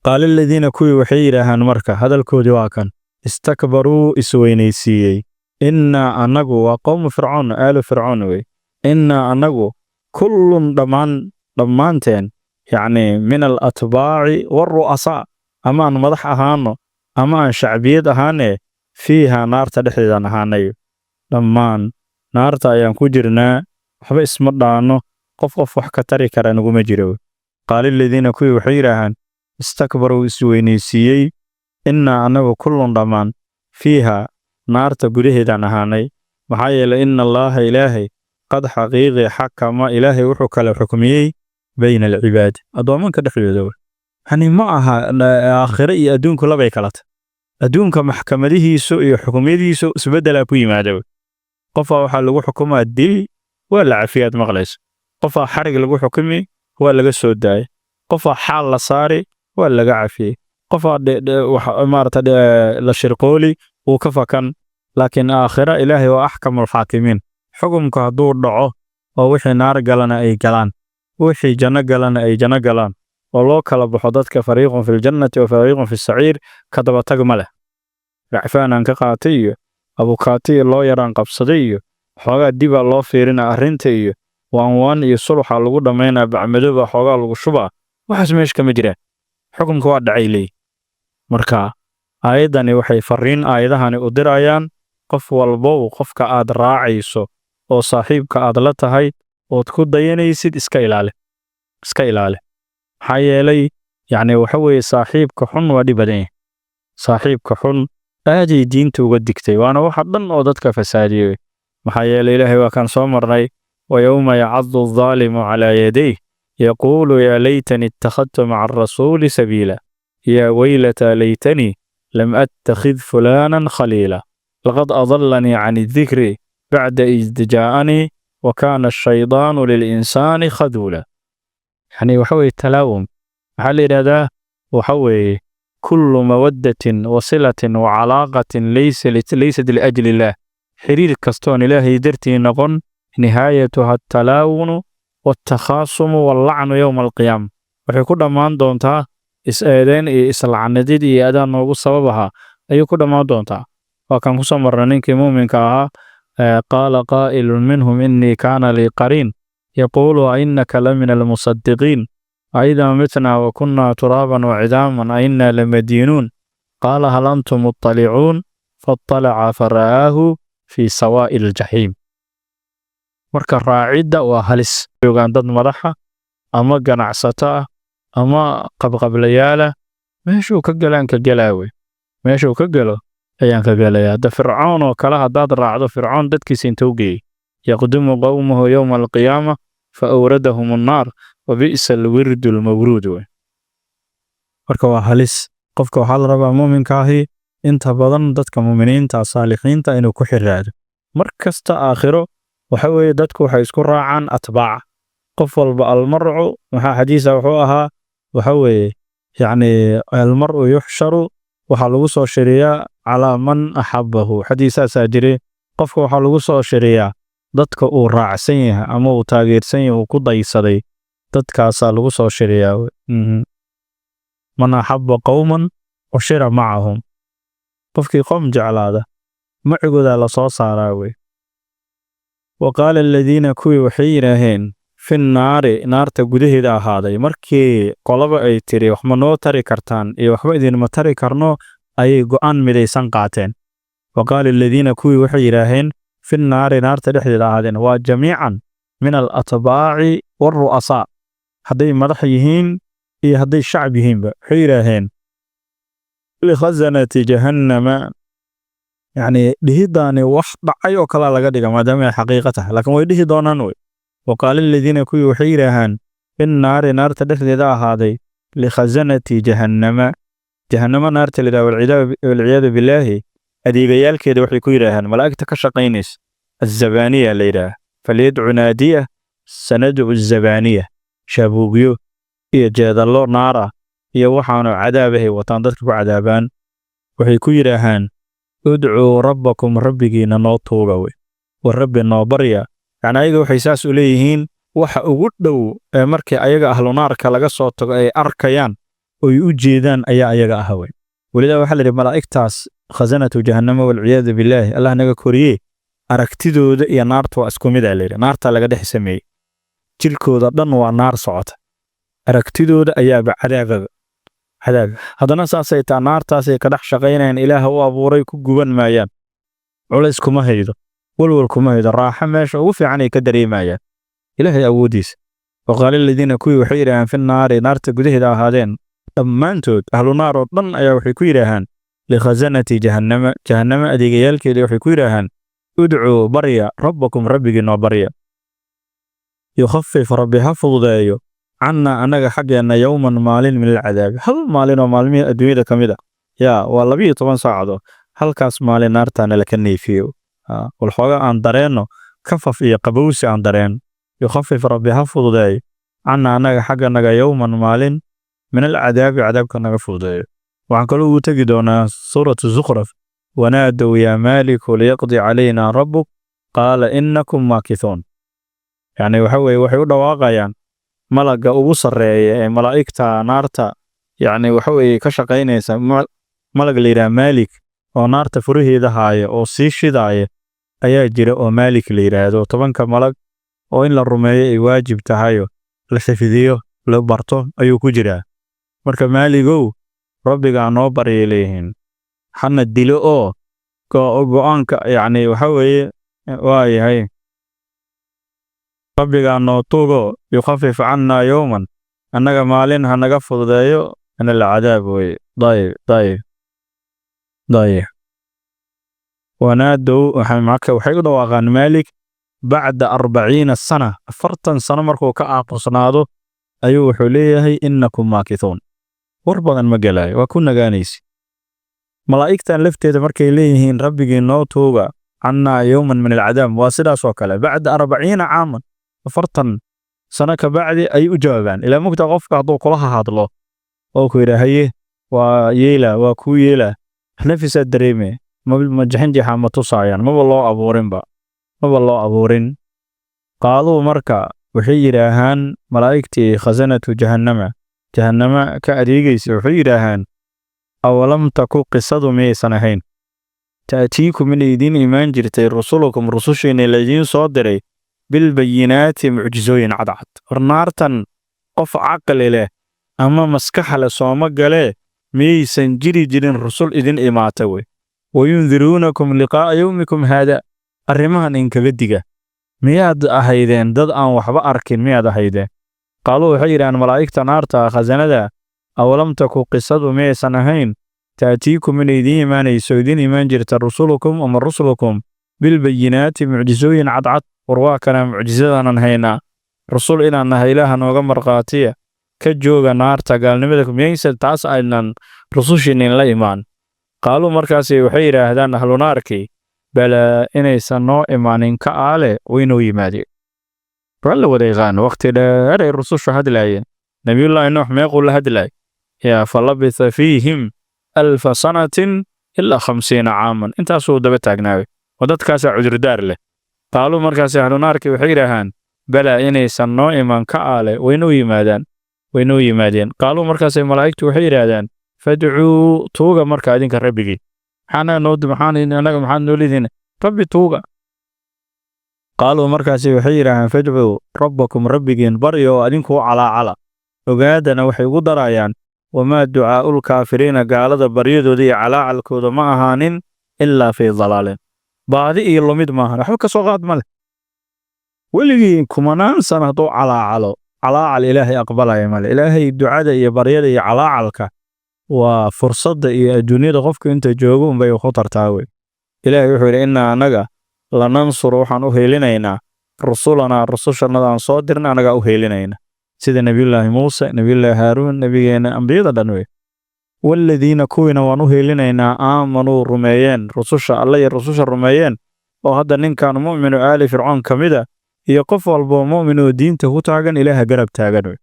Qaala aladiina, kuwii waxay yidhaahaan, marka hadalkoodii waa kan, istakbaruu, isweynaysiiyey, innaa, annagu, waa qowmu Fircoon, aalu Fircoon wey, innaa, annagu, kullun, dhammaan, dhammaanteen, yacni min alatbaaci waaru'asaa, ama aan madax ahaano ama aan shacbiyad ahaane, fiiha, naarta dhexdeedaan ahaanay, dhammaan naarta ayaan ku jirnaa, waxba isma dhaanno, qof qof wax ka tari kara naguma jiro. Qaala aladiina, kuwii waxay yidhaahaan, istakbaruu, isweynaysiiyey, innaa, annagu, kullun, dhammaan, fiiha, naarta gudaheedaan ahaanay. Maxaa yeelay, inna Allaaha, Ilaahay, qad, xaqiiqi, xakama, Ilaahay wuxuu kala xukmiyey, bayna alcibaad, addoomanka dhexdooda. Yani ma aha aakhire iyo adduunku labay kala tahay. Adduunka maxkamadihiisu iyo xukumyadiisu isbeddelaa ku yimaada. Qofaa waxaa lagu xukumaa dil, waa la cafiyaad maqlayso. Qofaa xarig lagu xukumi, waa laga soo daayay. Qofaa xaal la saari, waa laga cafiyey. Qofaa maarata la shirqooli, wuu ka fakan. Laakiin aakhira Ilaahay waa axkamul xaakimiin. Xukumka hadduu dhaco oo wixii naar galana ay galaan, wixii janno galana ay janno galaan, oo loo kala baxo dadka fariiqun fil jannati wa fariiqun fi saciir, ka daba tag ma leh. Racfaan aan ka qaatay iyo abukaati iyo loo yaraan qabsaday iyo xoogaa dibaa loo fiirina arrinta iyo waan waan iyo suluxa lagu dhammaynaa, bacmadooba xoogaa lagu shubaa, waxaas meesha kama jiraan. Xukumka waa dhacay leey. Marka aayaddani waxay fariin aayadahani u dirayaan qof walbow: qofka aad raacayso oo saaxiibka aad la tahay ood ku dayanaysid, iska ilaali, iska ilaali. Maxaa yeelay, yacni waxa weeye, saaxiibka xun waa dhib badan yahay. Saaxiibka xun aaday diinta uga digtay, waana waxa dhan oo dadka fasaadiyey. Maxaa yeelay, Ilaahay waa kaan soo marnay: ويوم يعض الظالم على يديه يقول يا ليتني اتخذت مع الرسول سبيلا يا ويلتى ليتني لم أتخذ فلانا خليلا لقد أضلني عن الذكر بعد إذ جاءني وكان الشيطان للإنسان خذولا. يعني waxa weeye talaawum waxaa la yidhahdaa, waxa weeye كل مودة وصلة وعلاقة ليست لأجل الله, xiriir kastoon Ilaahay dartii noqon, نهايتها التلاون والتخاصم واللعن يوم القيامة. Waxay ku dhammaan doontaa is-eedeyn iyo islacnadid iyo adaan noogu sabab ahaa ayay ku dhammaan doontaa. Waa kan kusoo marnay ninkii muuminka ahaa: قال قائل منهم إني كان لي قرين يقول أئنك لمن المصدقين أئذا متنا وكنا ترابا وعظاما أئنا لمدينون قال هل أنتم مطلعون فاطلع فرآه في سواء الجحيم. Marka raacidda waa halis. Joogaan dad madaxa ama ganacsato ah ama qabqablayaala, meeshuu ka galaan ka galaawe, meeshuu ka galo. Ayaan ka gelaya. Hadda Fircoon oo kale haddaad raacdo, Fircoon dadkiisa intuu geeyey, yaqdumu qowmahu yowma alqiyaama fa awradahum annaar, wa bi'sa alwirdu almawruud wey. Marka waa halis. Qofka waxaa la rabaa muuminka ahi inta badan dadka muuminiinta, saalixiinta inuu ku xiraado mar kasta. Aakhiro waxa weeye dadku waxay isku raacaan atbaaca qof walba. Almarcu, maxaa xadiisa wuxuu ahaa, waxa weeye yacni almar'u yuxsharu, waxaa lagu soo shiriyaa calaa man axabbahu. Xadiisaasaa jiray. Qofka waxaa lagu soo shiriyaa dadka uu raacsan yahay ama uu taageersan yahay, uu ku daysaday, dadkaasaa lagu soo shiriyaa. Man axabba qowman ushira macahum. Qofkii qowm jeclaada macigoodaa la soo saaraa wey. Wa qaala aladiina, kuwii waxay yidhaaheen, fi naari, naarta gudaheeda ahaaday, markii qolaba ay tiri waxma noo tari kartaan iyo waxba idinma tari karno, ayay go'aan midaysan qaateen. Wa qaala aladiina, kuwii waxay yidhaaheen, fi naari, naarta dhexdeeda ahaadeen, waa jamiican min alatbaaci waaru'asaa, hadday madax yihiin iyo hadday shacab yihiinba, waxay yidhaaheen likhazanati jahannama. Yacni dhihidaani wax dhacay oo kalaa laga dhiga maadaama ay xaqiiqo tahay, laakiin way dhihi doonaan wey. Waqaala aladiina, kuwii waxay yidhaahaan, fi naari, naarta dhexdeeda ahaaday, likhazanati jahannama, jahannama naarta la yidhaha, walciyaadu billaahi, adeegayaalkeeda waxay ku yidhaahaan, malaa'igta ka shaqaynaysa, azabaaniya la yidhaah, falyadcu naadiya sanadcu zabaaniya. Shaabuugyo iyo jeedallo naar ah iyo waxaanu cadaabahay wataan dadka ku cadaabaan. Waxay ku yidhaahaan: udcuu rabbakum, rabbigiina noo tuuga wey, war Rabbi noo barya. Yacni ayaga waxay saas u leeyihiin, waxa ugu dhow ee markii ayaga ahlu naarka laga soo tago ay arkayaan oy u jeedaan ayaa ayaga ah wey. Welidaa waxaa la yidhi malaa'igtaas khasanatu jahannama, walciyaadu billaahi, Allah naga koriye, aragtidooda iyo naarta waa isku mid aa layidhi. Naarta laga dhex sameeyey, jirkooda dhan waa naar socota, aragtidooda ayaaba cadaababa cadaab. Haddana saasay taa naartaasay ka dhex shaqaynayaan. Ilaaha u abuuray ku guban maayaan, culays kuma haydo, walwal kuma haydo, raaxo meesha ugu fiican ay ka dareemayaan. Ilaahay awooddiisa. Waqaala aladiina, kuwii waxay yidhaahaan, fi naari, naarta gudaheeda ahaadeen, dhammaantood ahlu naar oo dhan ayaa waxay ku yidhaahaan likhazanati jahannama, jahannama adeegayaalkeeda waxay ku yidhaahaan: udcuu, barya, rabbakum, rabbigii noo barya, yukhafif, Rabbi ha fududeeyo, cannaa, annaga xaggeenna, yowman, maalin, min alcadaabi, hal maalin oo maalmihii adduunyada ka mid a. Yaa waa 12 saacadood. Halkaas maalin naartaana laka neefiyo, walxooga aan dareenno kafaf iyo qabowsi aan dareenno. Yukhafif, Rabbi ha fududeeyo, cannaa, annaga xagganaga, yowman, maalin, min alcadaabi, cadaabka naga fududeeyo. Waxaan kaloo ugu tegi doonaa suuratu Zukhraf: wanaadow yaa Maaliku liyaqdi calaynaa rabbuk, qaala innakum maakithuun. Yacni waxa weeye waxay u dhawaaqayaan malagga ugu sarreeya ee malaa'igta naarta, yacni waxa weeye ka shaqaynaysa, malag la yidhaha Maalik oo naarta furaheeda haaya oo sii shidaaya ayaa jira, oo Maalik la yidhaahdo. 10-ka malag oo in la rumeeyo ay waajib tahayo, la xifdiyo, la barto ayuu ku jiraa. Marka Maaligow, Rabbigaa noo baryay leeyihiin, hana dilo oo go'aanka, yacni waxa weeye waa yahay, Rabbigaa noo tugo, yukhafif cannaa yowman, annaga maalin ha naga fududeeyo, min alcadaab weye. Dayib. Wanaadow, marka waxay u dhawaaqaan Maalik bacda 40 sana, 40 sano markuu ka aamusnaado ayuu wuxuu leeyahay: innakum maakithuun. War badan ma gelayo, waa ku nagaanaysi. Malaa'igtan lafteeda markay leeyihiin Rabbigii noo tuuga cannaa yowman min alcadaab, waa sidaas oo kale. Bacda 40 caaman, 40 sano ka bacdi ayay u jawaabaan. Ilaa mugta qofka hadduu kula hadlo oo ku yidhaa haye, waa yeela, waa kuu yeela, nafisaad dareeme. Ma jixinjixa ma tusaayaan, maba loo abuurinba, maba loo abuurin. Qaaluu, marka waxay yidhaahaan malaa'igtii khasanatu jahannama, jahannama ka adeegaysa, waxay yidhaahaan: awalam taku, qisadu miyaysan ahayn, ta'tiikum, inay idiin imaan jirtay, rusulukum, rusushiina laydiin soo diray, bilbayinaati, mucjisooyin cadcad? War naartan qof caqli leh ama maskax leh sooma galee, miyaysan jiri jirin rusul idin imaata wey? Wayundiruunakum liqaa'a yowmikum haada, arrimahan inkaga diga. Miyaad ahaydeen dad aan waxba arkin? Miyaad ahaydeen? Qaaluu, waxay yidhahaan malaa'igta naarta khasanada: awalam taku, qisadu miyaysan ahayn Taatiikum, inay idiin imaanayso, idiin imaan jirta, rusulukum ama rusulukum bilbayinaati, mucjisooyin cadcad? War waa kana mucjisadaanan haynaa, rusul inaan nahay Ilaaha nooga markhaatiya, ka jooga naarta gaalnimada. Miyaysan taas aynan rusushiinin la imaan? Qaaluu, markaasi waxay yidhaahdaan ahlunaarkii: balaa, inaysan noo imaanin ka aale, waynoo yimaadeen. Waa la wada yaqaan, waqti dheer ay rusushu hadlaayeen. Nabiyullaahi Nuux meequu la hadlaay? Yaa falabitha fiihim 1000 sanatin ilaa 50 caaman, intaasuu daba taagnaaway oo dadkaasaa cudurdaar leh. Qaaluu, markaasi ahlunaarkii waxay yidhaahaan: balaa, inaysan noo iman ka aale, waynoo yimaadaan, waynoo yimaadeen. Qaaluu, markaasay malaa'igtu waxay yidhaahdaan: fadcuu, tuuga marka idinka rabbigii. Maxaana noo, maxaan anaga, maxaad noo leedihiin? Rabbi tuuga. Qaaluu, markaasi waxay yidhaahaan: fadcuu rabbakum, rabbigiin baryo oo adinkuu calaacala. Ogaadana, waxay ugu darayaan: wamaa ducaa'ul kaafiriina, gaalada baryadooda iyo calaacalkooda ma ahaanin, ilaa fii dalaalin, baadi iyo lumid maahan, waxba ka soo qaad ma leh. Weligii kumanaan sana hadduu calaacalo, calaacal Ilaahay aqbalaya male. Ilaahay ducada iyo baryada iyo calaacalka waa fursadda iyo adduunyada qofku inta joogo unbay wax u tartaa wey. Ilaahay wuxuu yidhi: innaa, annaga, lanansuru, waxaan u heelinaynaa, rusulanaa, rusushannada aan soo dirna annagaa u heelinayna, sida Nebiyullaahi Muuse, Nebiyullaahi Haaruun, nebigeena, ambiyada dhan wey. Waaladiina, kuwiina waan u heelinaynaa, aamanuu, rumeeyeen rususha Alle iyo rususha rumeeyeen, oo hadda ninkan mu'minu aali Fircoon ka mid a iyo qof walboo mu'min oo diinta ku taagan Ilaaha garab taagan wey.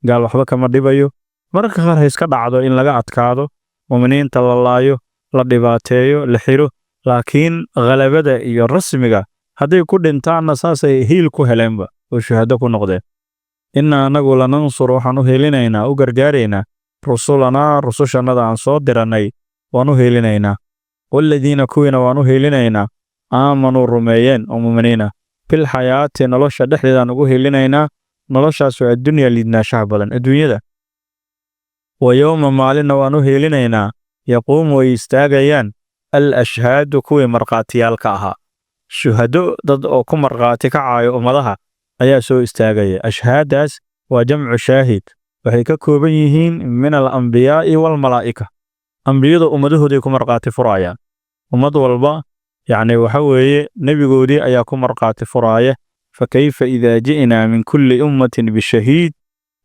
Gaal waxba kama dhibayo. Mararka qaar ha iska dhacdo in laga adkaado, mu'miniinta la laayo, la dhibaateeyo, la xiro, laakiin ghalabada iyo rasmiga hadday ku dhintaanna saasay hiil ku heleenba oo shuhado ku noqdeen. Innaa, anagu, lanansur, waxaan u helinaynaa, u gargaaraynaa, rusulanaa, rusushannada aan soo dirannay waan u helinaynaa. Waaladiina, kuwiina waan u helinaynaa, aamanuu, rumeeyeen oo mu'miniina, fil xayaati, nolosha dhexdeedaan ugu helinaynaa, noloshaasoo addunya, liidnaashaha badan adduunyada. Wa yowma, maalinna waan u helinaynaa, yaquumu, ay istaagayaan, al ashhaadu, kuwii markhaatiyaalka ahaa, shuhado, dad oo ku markhaati kacayo ummadaha ayaa soo istaagaya. Ashhaadaas waa jamcu shaahid, waxay ka kooban yihiin min al ambiyaa'i wal malaa'ika. Ambiyadu ummadahooday ku markhaati furayaan. Ummad walba, yacni, waxa weeye nebigoodii ayaa ku markhaati furaaya. Fakayfa idaa ji'naa min kulli ummatin bishahiid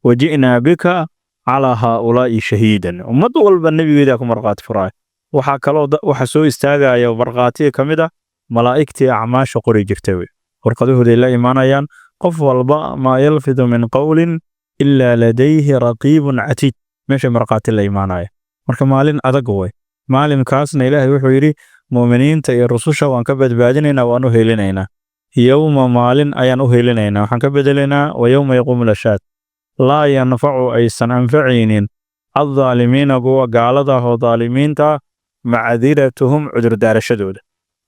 wa ji'naa bika calaa haa'ulaa'i shahiidan. Ummad walba nebigeedaa ku markhaati furaaya. Waxaa kaloo waxa soo istaagaya markhaatiga ka mid ah malaa'igtii acmaasha qori jirtay wey. Warqadahooday la imaanayaan qof walba. Maa yalfidu min qowlin ilaa ladayhi raqiibun catiid, meesha markhaati la imaanaya. Marka maalin adag wey maalinkaasna. Ilaahay wuxuu yidhi: mu'miniinta iyo rususha waan ka badbaadinaynaa, waan u helinaynaa. Yowma, maalin ayaan u helinaynaa, waxaan ka bedelaynaa wa yowma yaquumu lashaad. Laa yanfacu, aysan anfacaynin, addaalimiina, kuwa gaalada ah oo daalimiinta, macdiratuhum, cudurdaarashadooda.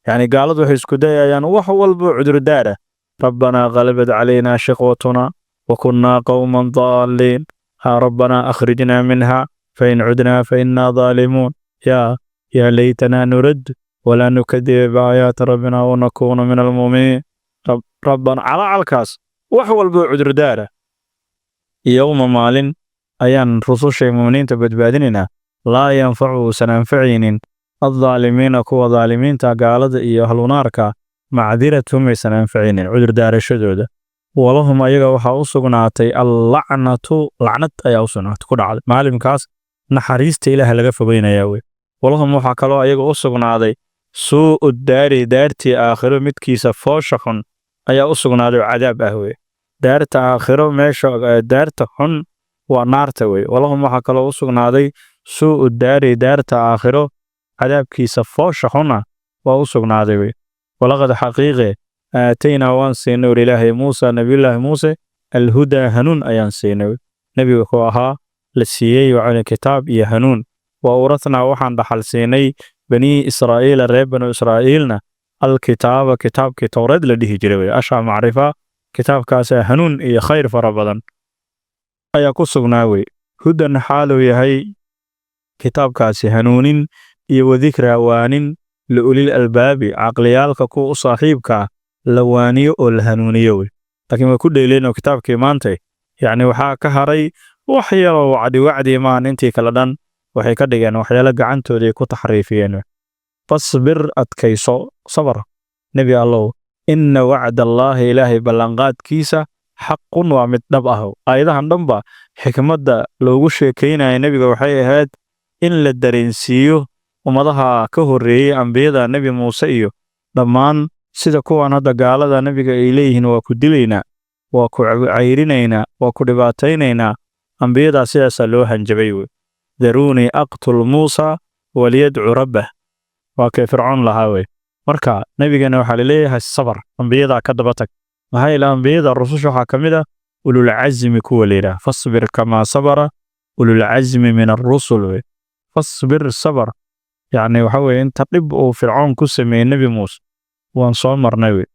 Yacni gaaladu waxay isku dayayaan wax walba cudurdaara: rabbanaa ghalabat calaynaa shiqwatunaa wa kunnaa qowman daalliin, haa, rabbanaa akhrijnaa minha fain cudnaa fa innaa daalimuun, yaa laytanaa nurad walaa nukadiba biaayaati rabbina wanakuuna min almu'miniin. Rabbana, calacalkaas, wax walba cudurdaara. Yowma, maalin ayaan rususha mu'miniinta badbaadinaynaa, laa yanfacu, uusan anfacaynin, addaalimiina, kuwa daalimiinta, gaalada iyo ahlunaarka, macdiratuhum, aysan anfacaynin cudurdaarashadooda. Walahum, ayaga waxaa u sugnaatay, allacnatu, lacnad ayaa u sugnaatay, ku dhacday maalinkaas. Naxariista Ilaah laga fogeynayaa wey. Walahum, waxaa kaloo ayaga u sugnaaday, suu'u daari, daartii aakhiro midkiisa foosha xun ayaa u sugnaaday oo cadaab ah wey. Daarta aakhiro, meesha daarta xun waa naarta wey. Walahum, waxaa kaloo u sugnaaday, suu'u daari, daarta aakhiro cadaabkiisa foosha xuna waa u sugnaaday wey. Walaqad, xaqiiqe, aataynaa, waan siinay, ur Ilaahay, Muusa, Nabiyullaahi Muuse, alhudaa, hanuun ayaan siinay. Nebiga wuxuu ahaa la siiyey wacala kitaab iyo hanuun. Wa awrathnaa, waxaan dhaxal siinay, banii Israa'iila, reer Banu Israa'iilna, alkitaaba, kitaabkii Towreed la dhihi jiray wey. Ashaa macrifa, kitaabkaasaa hanuun iyo khayr fara badan ayaa ku sugnaa wey. Hudan, xaaluu yahay kitaabkaasi hanuunin iyo wadikraa, waanin, liulil albaabi, caqliyaalka kuwa u saaxiibka ah la waaniyo oo la hanuuniyo wey. Laakiin way ku dheeleen oo kitaabkii maantay, yacni, waxaa ka haray wax yaroo wacdi, wacdi maan, intii kale dhan waa Waxay ka dhigeen waxyaalo gacantooda ay ku taxriifiyeen. Fasbir, adkayso, sabar, Nebi Allow. Inna wacda Allaahi, Ilaahay ballanqaadkiisa, xaqun, waa mid dhab ah. Aayadahan dhanba xikmadda loogu sheekaynaya nebiga waxay ahayd in la dareensiiyo ummadaha ka horreeyey ambiyada Nebi Muuse iyo dhammaan, sida kuwan hadda gaalada nebiga ay leeyihiin: "Waa ku dilaynaa, waa ku cayrinaynaa, waa ku dhibaataynaynaa." Ambiyadaa sidaasaa loo hanjabay wey. "Daruunii aqtul Muusa waliyadcu rabbah," waa kay Fircoon lahaa wey. Marka nebigana waxaa laleeyahay: sabar, ambiyadaa ka daba tag. Maxaa yeele, ambiyada rususha waxaa ka mid ah ululcazmi kuwa la yidhaah. "Fasbir kamaa sabara ululcazmi min arrusul" wey. Fasbir, sabar. Yacni waxa weeye, inta dhib uu Fircoon ku sameeyey Nebi Muuse waan soo marnay wey.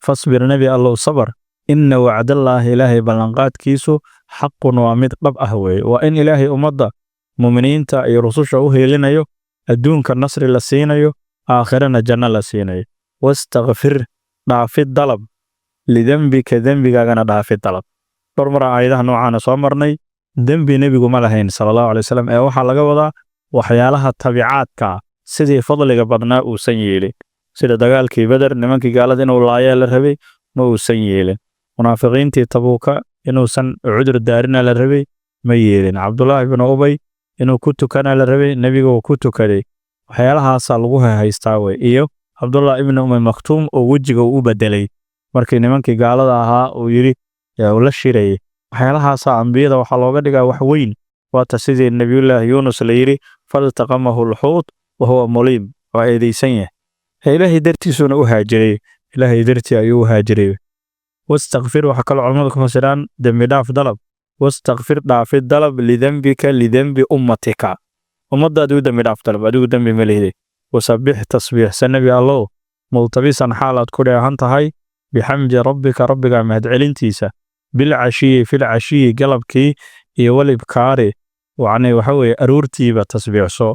Fasbir, Nebi Allow, sabar. Inna wacdallaahi, Ilaahay ballanqaadkiisu, xaqun, waa mid dhab ah weeye. Waa in Ilaahay ummadda muminiinta iyo rususha u heelinayo, adduunka nasri la siinayo, aakhirana janno la siinayo. Wastakfir, dhaafid dalab, lidembika, dembigaagana dhaafid dalab. Dhowr mar aayadaha noocaana soo marnay. Dembi nebigu ma lahayn, sala Allahu alay wasalam, ee waxaa laga wadaa waxyaalaha tabicaadka sidii fadliga badnaa uusan yeelin, sida dagaalkii Beder, nimankii gaalada inuu laayaa la rabay, ma uusan yeelin. Munaafiqiintii Tabuuka inuusan cudur daarina la rabay, ma yeelin. Cabdullaahi binu Ubay inuu ku tukana la rabay, nebiga uu ku tukaday. Waxyaalahaasaa lagu haystaa wey. Iyo Cabdullah ibnu Umi Maktuum oo wejiga uu u bedelay markii nimankii gaalada ahaa uu yidhi uu la shirayay. Waxyaalahaasaa ambiyada waxaa looga dhigaa wax weyn. Waata sidii Nebiyullaahi Yuunus la yidhi: "Faltaqamahu lxuut wa huwa muliim." Waa eedeysan yahay, Ilaahay dartiisuuna u haajiray, Ilaahay dartii ayuu u haajiray. Wastakfir waxaa kaloo culamadu ku fasiraan dembi dhaaf dalab. Wastakfir, dhaafid dalab, lidembika, lidembi ummatika, ummaddaadi u dembi dhaaf dalab, adigu dembi ma lihday. Wasabbix, tasbiixsa, Nebi Allow, multabisan, xaal aad ku dheehan tahay, bixamdi rabbika, rabbiga mahadcelintiisa, bilcashiyi, filcashiyi, galabkii, iyo walibkaari, yacni waxa weeye aroortiiba tasbiixso.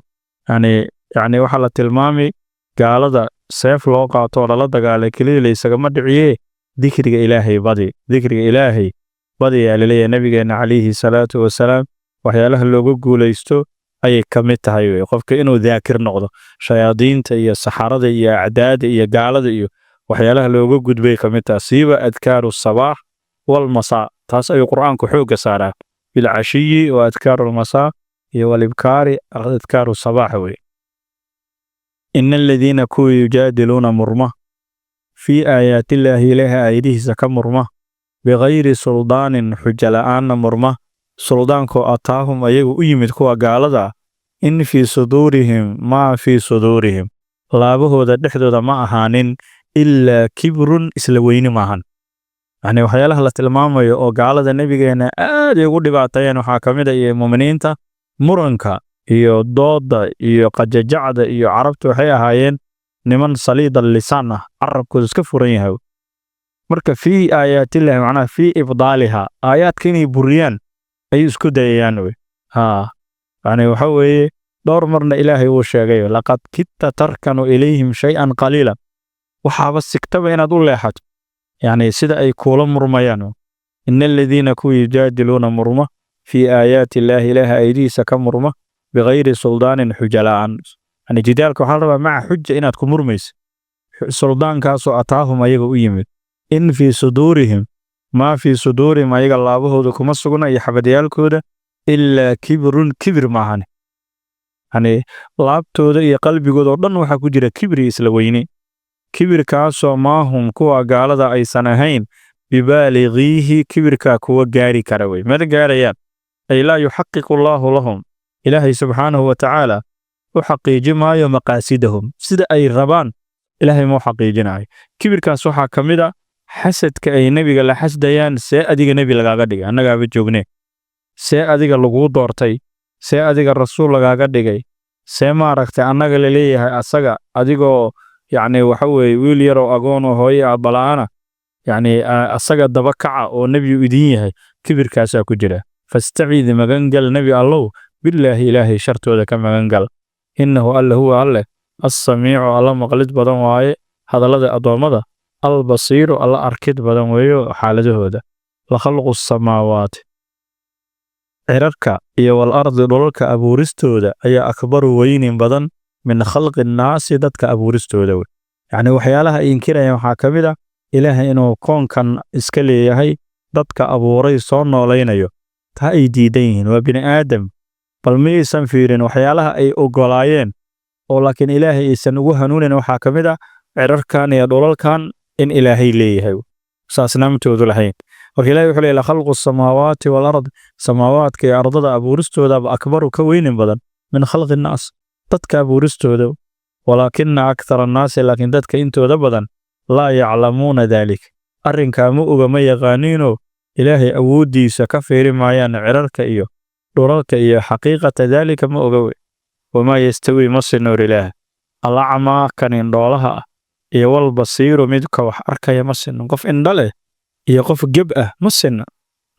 Yani waxaa la tilmaami gaalada seef loo qaato oo lala dagaalay keliya laysagama dhiciye, dikriga Ilaahay badi, dikriga Ilaahay badi ayaa laleeyahay nabigeenna calayhi salaatu wasalaam. Waxyaalaha looga guulaysto ayay ka mid tahay wey qofka inuu daakir noqdo. Shayaadiinta iyo saxarada iyo acdaada iyo gaalada iyo waxyaalaha looga gudbay ka mid tahay siiba adkaaru sabaax walmasaa. Taas ayuu Qur'aanku xoogga saaraa: bilcashiyi wa adkaaru lmasaa iyo walibkaari, adkaaru sabaax wey. Ina aladiina, kuwii, yujaadiluuna, murma, fii aayaatillaahi, Ilaaha aayadihiisa ka murma, bikayri suldaanin, xujo la'aanna murma, suldaankoo ataahum, ayagu u yimid kuwa gaalada ah, in fii suduurihim, maa fii suduurihim, laabahooda dhexdooda ma ahaanin, ilaa kibrun, isla weyni maahan. Yacni waxyaalaha la tilmaamayo oo gaalada nebigeenna aad ay ugu dhibaateeyeen waxaa ka mid a, iyo muuminiinta, muranka iyo dooda iyo qajajacda. Iyo Carabtu waxay ahaayeen niman saliid lisaan ah, carabkooda iska furan yahay. Marka fii aayaatillahi, macnaha fii ibdaaliha, aayaadka inay buriyaan ayay isku dayayaan wey. Ha, yani waxa weeye, dhowr marna Ilaahay wuu sheegay: "Laqad kidta tarkanu ilayhim shay-an qaliila." Waxaaba sigtaba inaad u leexato, yani sida ay kuula murmayaan. Ina aladiina, kuwii, yujaadiluuna, murma, fii aayaati illaahi, Ilaaha aayadihiisa ka murma, bikayri suldaanin, xuja la'aan. Yani jidaalka waxaa la rabaa maca xuja inaad ku murmayso. Suldaankaasoo ataahum, ayaga u yimid, in fii suduurihim, maa fii suduurihim, ayaga laabahooda kuma sugna iyo xabadyaalkooda, ilaa kibrun, kibir maahan. Yani laabtooda iyo qalbigooda oo dhan waxaa ku jira kibri, isla weyne. Kibirkaasoo maahum, kuwa gaalada, aysan ahayn bibaaligiihi, kibirkaa kuwa gaari kara wey, mana gaarayaan. Ay laa yuxaqiqu Allaahu lahum, Ilaahay subxaanahu wa tacaala u xaqiiji maayo, maqaasidahum, sida ay rabaan Ilaahay ma u xaqiijinayo. Kibirkaas waxaa ka mid a xasadka ay nebiga la xasdayaan: see adiga nebi lagaaga dhigay, annagaaba joogne? See adiga laguu doortay? See adiga rasuul lagaaga dhigay? See maaragtay annaga la leeyahay asaga, adigoo yacni waxa weeye wiil yaroo agoon oo hooye aabbala'aana, yacni asaga daba kaca oo nebigu idin yahay? Kibirkaasaa ku jira. Fastacid, magangal, Nebi Allow, billaahi, Ilaahay shartooda ka magangal. Innahu, Alle, huwa, Alleh, assamiicu, Alla maqlid badan waaye hadallada addoommada, albasiiru, Alla arkid badan weeyo xaaladahooda. La khalqu samaawaati. Cirarka iyo walardi, dhulalka abuuristooda ayaa akbaru, weynin badan, min khalqi nnaasi, dadka abuuristooda wey. Yacni waxyaalaha ay inkirayaan waxaa ka mid ah Ilaahay inuu koonkan iska leeyahay, dadka abuuray, soo noolaynayo. Taa ay diidan yihiin waa bini aadam. Bal miyaysan fiirin waxyaalaha ay ogolaayeen oo laakiin Ilaahay aysan ugu hanuunin? Waxaa ka mid ah cirarkan iyo dhulalkan in Ilaahay leeyahay, saasnaamtoodu lahayn. Marka Ilahay wuxuu leeyahay: khalqu samaawaati walard, samaawaadka iyo ardada abuuristoodaba akbaru, ka weynin badan, min khalqi nnaas, dadka abuuristooda. Walaakina akthara annaasi, laakiin dadka intooda badan, laa yaclamuuna daalik, arrinkaa ma oga, ma yaqaaniinoo Ilaahay awooddiisa ka fiiri maayaan cirarka iyo dhulalka iyo xaqiiqata daalika ma oga wey. Wamaa yastawii, ma sinoor Ilaah, alacmaa, kan indhoolaha ah, iyo walbasiiru, midka wax arkaya, ma sinno. Qof indho leh iyo qof geb ah ma sinna.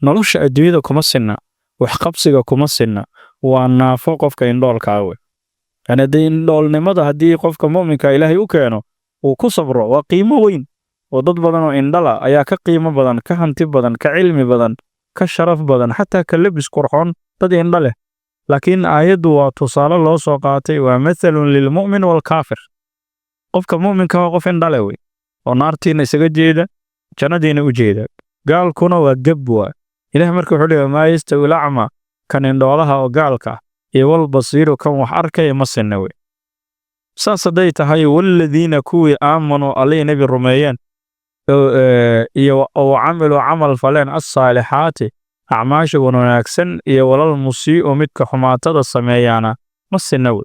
Nolosha adduunyada kuma sinna, waxqabsiga kuma sinna. Waa naafo qofka indhoolka ah wey. Yani haddii indhoolnimada, haddii qofka mu'minka Ilaahay u keeno, uu ku sabro, waa qiimo weyn oo dad badan oo indhala ayaa ka qiimo badan, ka hanti badan, ka cilmi badan, ka sharaf badan, xataa ka lebis qurxoon dad indho leh. Laakiin aayaddu waa tusaale loo soo qaatay, waa mathalun lilmu'min waalkaafir. Qofka mu'minka waa qof indhale wey oo naartiina isaga jeeda, jannadiina u jeeda. Gaalkuna waa geb waa. Ilaah marka wuxuu leeyahay: maa yastawi lacma, kan indhoolaha oo gaalka ah, iyo walbasiiru, kan wax arkaya, ma sinna wey. Saas hadday tahay, walladiina, kuwii, aamanuu, Allihii Nebi rumeeyeen iyo oo camiluu, camal faleen, assaalixaati, acmaasha wanaagsan, iyo walal musii'u, midka xumaatada sameeyaana, ma sinna wey.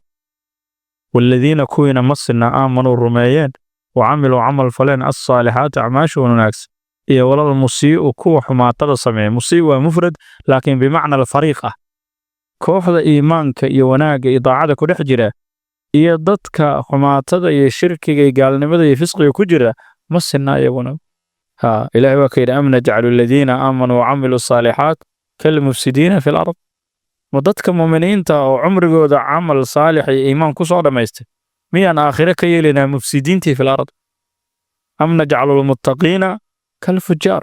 Walladiina, kuwiina, ma sinna, aamanuu, rumeeyeen, wa camiluu, camal faleen, assaalixaati, acmaasha wanaagsan, iyo walal musii'u, kuwa xumaatada sameeya. Musii waa mufrad laakiin bimacna alfariiq ah. Kooxda iimaanka iyo wanaagga iyo daacada ku dhex jira iyo dadka xumaatada iyo shirkiga iyo gaalnimada iyo fisqiga ku jira ma sinna iyaguna. Ha, Ilaahay waa ka yidhi: am najcalu aladiina aamanuu wacamiluu saalixaat kalmufsidiina fi lard? Ma dadka mu'miniinta oo cumrigooda camal saalix iyo iimaan ku soo dhammaystay miyaan aakhire ka yeelaynaa mufsidiintii fi lard? Am najcalu lmuttaqiina kalfujaar?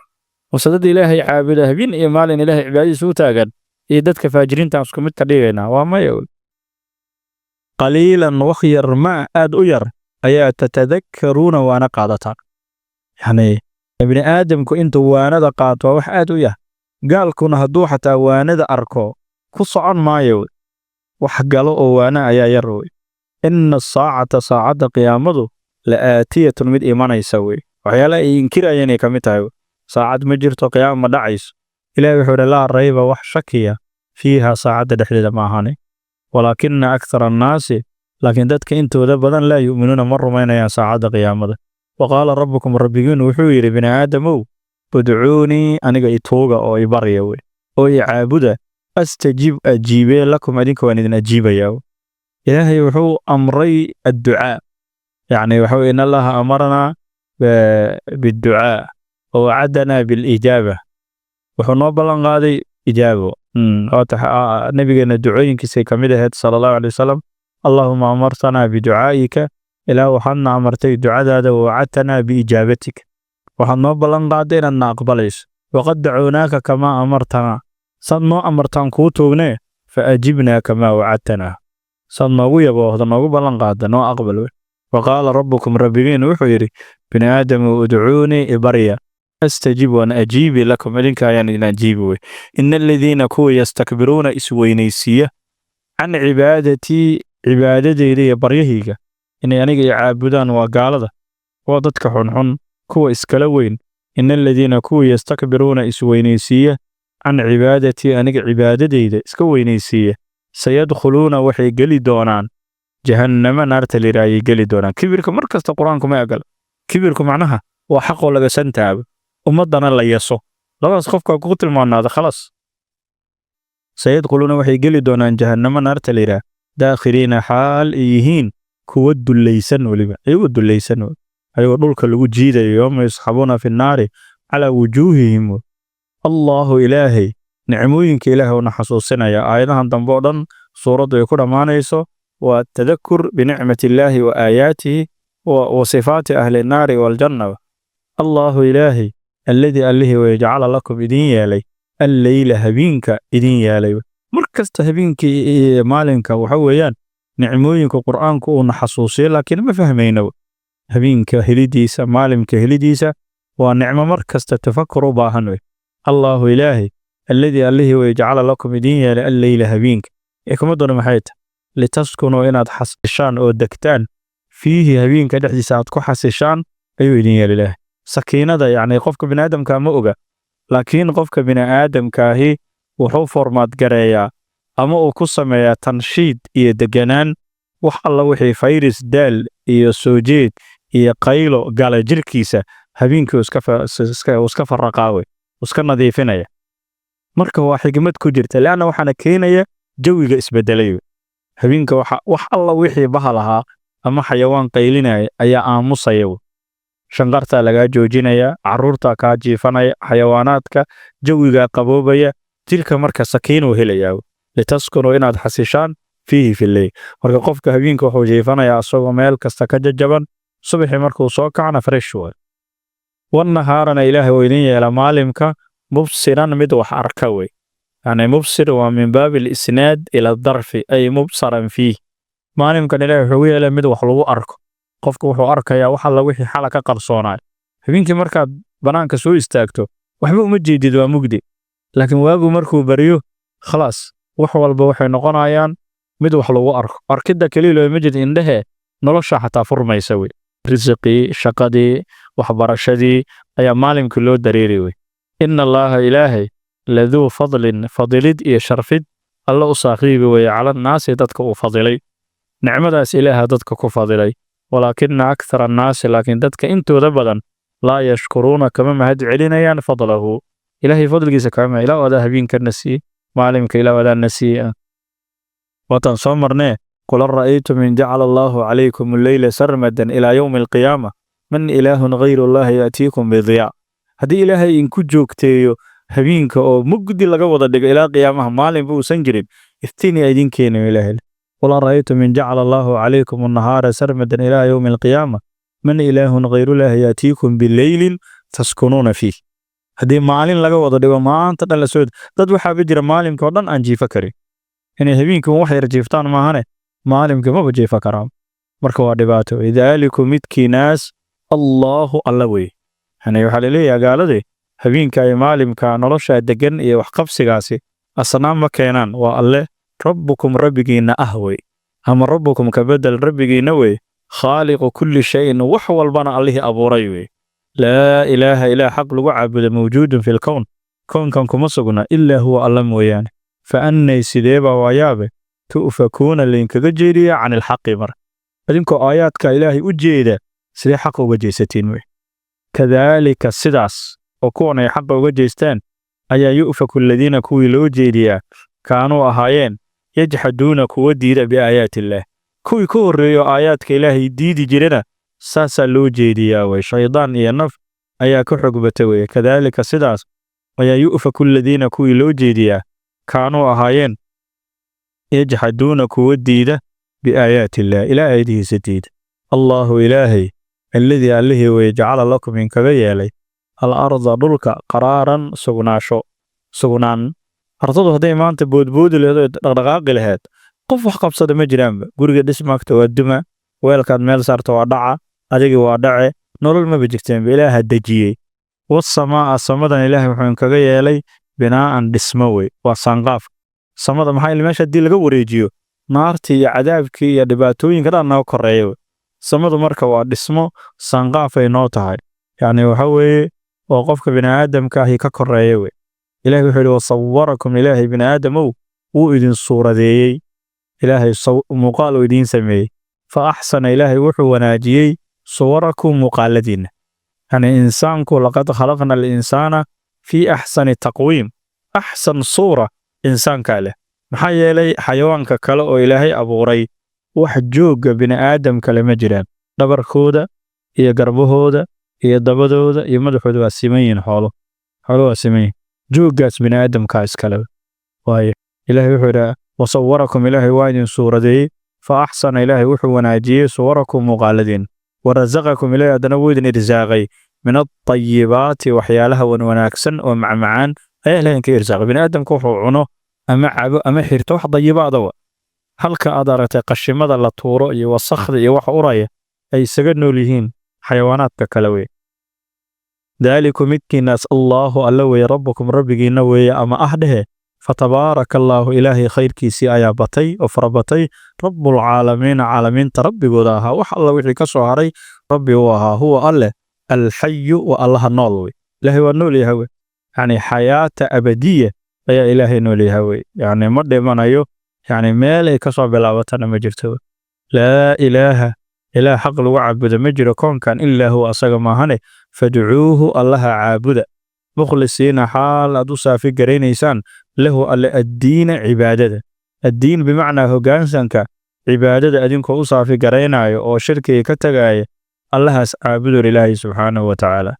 Mase dad Ilaahay caabuda, habeen iyo maalin Ilaahay cibaadadiisa u taagan, iyo dadka faajiriinta isku mid ka dhigaynaa? Waa maya. Qaliilan, wax yar, ma aad u yar ayaa tatadakkaruuna, waana qaadataan. Yacni ibni aadamku intuu waanada qaato waa wax aad u yar. Gaalkuna hadduu xataa waanada arko, ku socon maayo. Wax galo oo waana ayaa yar wey. Inna asaacata, saacadda qiyaamadu, la aatiyatun, mid imanaysa wey. Waxyaalaha ay inkirayeen ay ka mid tahay saacad ma jirto, qiyaama ma dhacayso. Ilahi wuxuu yidhi: laa rayba, wax shakiya, fiiha, saacadda dhexdeeda ma ahani. Walaakina akthara annaasi, laakiin dadka intooda badan, laa yu'minuuna, ma rumaynayaan saacadda qiyaamada. Wa qaala rabbukum, rabbigiinu wuxuu yidhi: bini aadamow, udcuunii, aniga ituuga oo i barya wey oo i caabuda, astajib, ajiibee, lakum, adinka waan idin ajiibayaa. Ilaahay wuxuu amray adducaa. Yacni waxa weye: in Allaha amaranaa bidducaa wa wacadanaa bilijaaba. Wuxuu noo ballan qaaday ijaabo. Nabigeena ducooyinkiisay ka mid ahayd, sala Allahu alay wasalam: allaahuma amartanaa biducaa'ika, Ilaah waxaadna amartay ducadaada, wawacadtanaa biijaabatika, waxaad noo ballan qaaday inaadna aqbalayso. Waqad dacownaaka kamaa amartanaa, saad noo amartaan kuu toognee, fa ajibnaa kamaa wacadtanaa, saad noogu yaboohda, noogu ballan qaada, noo aqbal wey. Wa qaala rabbukum, rabbigiin wuxuu yidhi: bini aadamu, udcuunii, ibarya, astajib, waan ajiibi, lakum, idinka ayaan idin ajiibi wey. Ina aladiina, kuwa, yastakbiruuna, isweynaysiiya, can cibaadatii, cibaadadeyda iyo baryahayga, inay aniga i caabudaan, waa gaalada, waa dadka xunxun, kuwa iskala weyn. Ina aladiina, kuwa, yastakbiruuna, isweynaysiiya, can cibaadatii, aniga cibaadadeyda iska weynaysiiya, sayadkhuluuna, waxay geli doonaan, jahannama, naarta layidhaha ayay geli doonaan. Kibirka mar kasta Qur-aanku ma ogala. Kibirku macnaha waa xaqoo laga santaabo, ummaddana la yaso. Labadaas qofka kugu tilmaanaada, khalaas. Sayadkhuluuna, waxay geli doonaan, jahannamo, naarta layidhaha, daakhiriina, xaal ay yihiin kuwa dullaysan, weliba ayagoo dullaysan, ayagoo dhulka lagu jiidayo. Yowma yusxabuuna fi nnaari calaa wujuuhihim. Allaahu, Ilaahay, nicmooyinka Ilaahay una xasuusinaya. Aayadahan dambe oo dhan suuraddu ay ku dhammaanayso waa tadakur binicmati illaahi wa aayaatihi wa sifaati ahli nnaari waljanna. Allaahu, Ilaahay, alladii, Allihii wayajcala lakum, idin yeelay, alleyla, habeenka idin yeelay. Mar kasta habeenkii iyo maalinka waxa weeyaan nicmooyinka Qur'aanku uuna xasuusiyo, laakiin ma fahmayno. Habeenka helidiisa, maalinka helidiisa waa nicmo mar kasta tafakur u baahan wey. Allaahu ilaahi alladii allihii way jacala lakum idiin yeelay alleyla habeenka. Xikmaduna maxay tahay? Litaskunuu, inaad xasishaan oo degtaan, fiihi habeenka dhexdiisa aad ku xasishaan ayuu idin yeelay Ilaahay. Sakiinada yacni qofka biniaadamka ma oga, laakiin qofka biniaadamkaahi wuxuu formaad gareeyaa ama uu ku sameeyaa tanshiid iyo deganaan. Wax alla wixii fayris, daal iyo soo jeed iyo qaylo gala jirkiisa, habeenkii uu iska faraqaawe, iska nadiifinaya. Marka waa xigmad ku jirta, leanna waxaana keenaya jawiga isbedelay habeenka. Waxa wax alla wixii bahal ahaa ama xayawaan qaylinaya ayaa aamusaya, shanqartaa lagaa joojinaya, caruurtaa kaa jiifanaya, xayawaanaadka, jawigaa qaboobaya, jirka marka sakiinuu helayaa. Litaskunuu, inaad xasishaan, fiihi filleyl. Marka qofka habeenka wuxuu jiifanayaa asagoo meel kasta ka jajaban, subaxii markuu soo kacna fresh way. Wannahaarana Ilaahay uu idin yeela maalimka mubsiran, mid wax arka wey. Yani mubsir waa min baabi alisnaad ila darfi, ay mubsaran fiih. Maalimkan Ilaahay wuxuu yeelay mid wax lagu arko. Qofku wuxuu arkayaa wax alla wixii xala ka qarsoonay. Habeenkii markaad banaanka soo istaagto waxba uma jeedid, waa mugdi, laakiin waagu markuu baryo, khalaas, wax walba waxay noqonayaan mid wax lagu arko. Arkidda kaliya looma jeed indhehe, nolosha xataa furmaysa wey. Risiqii, shaqadii, waxbarashadii ayaa maalinkii loo dareeri wey. Ina Allaaha ilaahay laduu fadlin, fadilid iyo sharfid alla u saaxiibi weye, cala annaasi dadka uu fadilay. Nicmadaas Ilaaha dadka ku fadilay. Walaakina akthara annaasi, laakiin dadka intooda badan, laa yashkuruuna, kama mahad celinayaan fadlahu, Ilaahay fadligiisa kama. Ilaah adaa habeenkana siiye, maalimka Ilaah adaa na siiye. Waataan soo marnee: qul ara'aytum in jacala Allaahu calaykum alleyla sarmadan ilaa yowmi alqiyaama, man ilaahun gayru Allahi yaatiikum bidiyaa. Haddii Ilaahay inku joogteeyo habeenka oo mugdi laga wada dhigo ilaa qiyaamaha, maalinba uusan jirin, iftiin yaa idin keenayo Ilaahay? Qul ara'aytum in jacala Allaahu calaykum annahaara sarmadan ilaa yowmi alqiyaama, man ilaahun gayrullahi yaatiikum bileylin taskunuuna fiih. Haddii maalin laga wada dhigo, maanta dhan la soo, dad waxaaba jira maalinka oo dhan aan jiifo karin, inay habeenkii wax yar jiiftaan maahane, maalinka maba jiifo karaan. Marka waa dhibaato. Daaliku midkiinaas Allaahu alla wey. Yani waxaa laleeyahay gaaladii habeenka iyo maalimka nolosha degan iyo waxqabsigaasi asnaam ma keenaan, waa alle rabbukum rabbigiinna ah wey, ama rabbukum ka bedel rabbigiinna wey, khaaliqu kulli shayin, wax walbana allihii abuuray wey. Laa ilaaha, ilaah xaq lagu caabudo, mawjuudun fi lkown, kownkan kuma sugna, ilaa huwa alla mooyaane. Fa annay, sideeba waayaabe, tu'fakuuna laydinkaga jeediya can ilxaqi? Mar idinkoo aayaadka Ilaahay u jeeda, sidee xaqa uga jeesatiin wey? Kadaalika, sidaas oo kuwan ay xaqa uga jeestaan ayaa yu'faku aladiina, kuwii loo jeediyaa, kaanuu ahaayeen yajxaduuna, kuwa diida, biaayaati illaah. Kuwii ka horreeyo aayaadka Ilaahay diidi jirana saasaa loo jeediyaa wey. Shaydaan iyo naf ayaa ka xog bata wey. Kadaalika, sidaas ayaa yu'faku aladiina, kuwii loo jeediyaa, kaanuu ahaayeen yajxaduuna, kuwa diida, biaayaati illaah, ilaah aayadihiisa diida. Allaahu ilaahay alladii allihii wey jacala lakum inkaga yeelay al arda dhulka qaraaran, sugnaasho, sugnaan. Ardadu hadday maanta boodboodi laheed oo dhaqdhaqaaqi laheed, qof wax qabsada ma jiraanba. Guriga dhismaagta waa duma, weelkaad meel saarta waa dhaca, adigi waa dhace, nolol maba jirteenba. Ilaaha dejiyey. Wasamaa'a, samadan Ilaahay wuxuu inkaga yeelay binaa'an, dhismo wey, waa saanqaaf samada. Maxaa yeelay meesha haddii laga wareejiyo, naartii iyo cadaabkii iyo dhibaatooyinka dhan naga koreeya wey. Samadu marka waa dhismo, saanqaafay noo tahay, yacni waxa weeye oo qofka bini'aadamka ahi ka koreeya wey. Ilaahay wuxuu yidhi: wasawarakum, Ilaahay bini'aadamow wuu idin suuradeeyey, Ilaahay muuqaal uu idiin sameeyey. Fa axsana, Ilaahay wuxuu wanaajiyey, suwarakum, muuqaaladiinna. Yani insaanku, laqad khalaqna alinsaana fii axsani taqwiim, axsan suura insaankaa leh. Maxaa yeelay xayawaanka kale oo Ilaahay abuuray wax joogga bini'aadam kale ma jiraan. Dhabarkooda iyo garbahooda iyo dabadooda iyo madaxooda waa siman yihiin. Xoolo waa siman yihiin, jooggaas bini'aadamkaa iskale waaye. Ilaahay wuxuu yidhi: wasawarakum, Ilaahay waa idin suuradeeyey. Fa axsana, Ilaahay wuxuu wanaajiyey, suwarakum, muuqaaladiin. Warasaqakum, Ilaahay haddana wuu idin irsaaqay, min atayibaati, waxyaalaha wanwanaagsan oo macmacaan ayaa Ilahay idinka irsaaqay. Bini'aadamka wuxuu cuno Ama cabo ama xirto wax dayibaada wa. Halka aad aragtay qashimada la tuuro iyo wasakhda iyo waxa uraya ay isaga nool yihiin xayawaanaadka kale wey. Daaliku midkiinaas Allaahu alla weeye, rabbukum rabbigiinna weeye ama ah dhehe. Fatabaaraka Allaahu, Ilaahay khayrkiisii ayaa batay oo farabatay, rabbulcaalamiina, caalamiinta rabbigooda ahaa, wax alla wixii ka soo haray rabbi uu ahaa. Huwa alleh alxayu, wa allaha nool wey. Ilaahay waa nool yahay wey, yacni xayaata abadiya ayaa Ilaahay nool yahay wey, yacni ma dhimanayo, yacni meel ay ka soo bilaabatana ma jirto. Laa ilaaha, ilaah xaq lagu caabudo ma jiro koonkan, ilaa huwa, asaga maahane. Fadcuuhu, allaha caabuda, mukhlisiina, xaal aad u saafi garaynaysaan, lahu alle, addiina, cibaadada. Addiin bimacnaa hoggaansanka cibaadada adinkoo u saafi garaynayo oo shirkiga ka tagaaya, allahaas caabudur Ilaahay subxaanahu wa tacaala.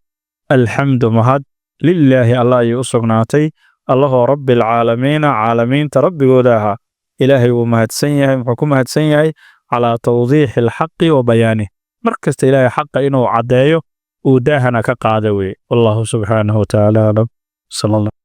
Alxamdu, mahad, lilaahi, allah ayay u sugnaatay, allahoo rabbilcaalamiina, caalamiinta rabbigooda ahaa. Ilaahay wuu mahadsan yahay. Muxuu ku mahadsan yahay? Calaa tawdiixi alxaqi wa bayaanih. Mar kasta Ilaahay xaqa inuu caddeeyo, uu daahana ka qaada weye. Wallahu subxaanahu wa tacaala aclam. Sala Allah.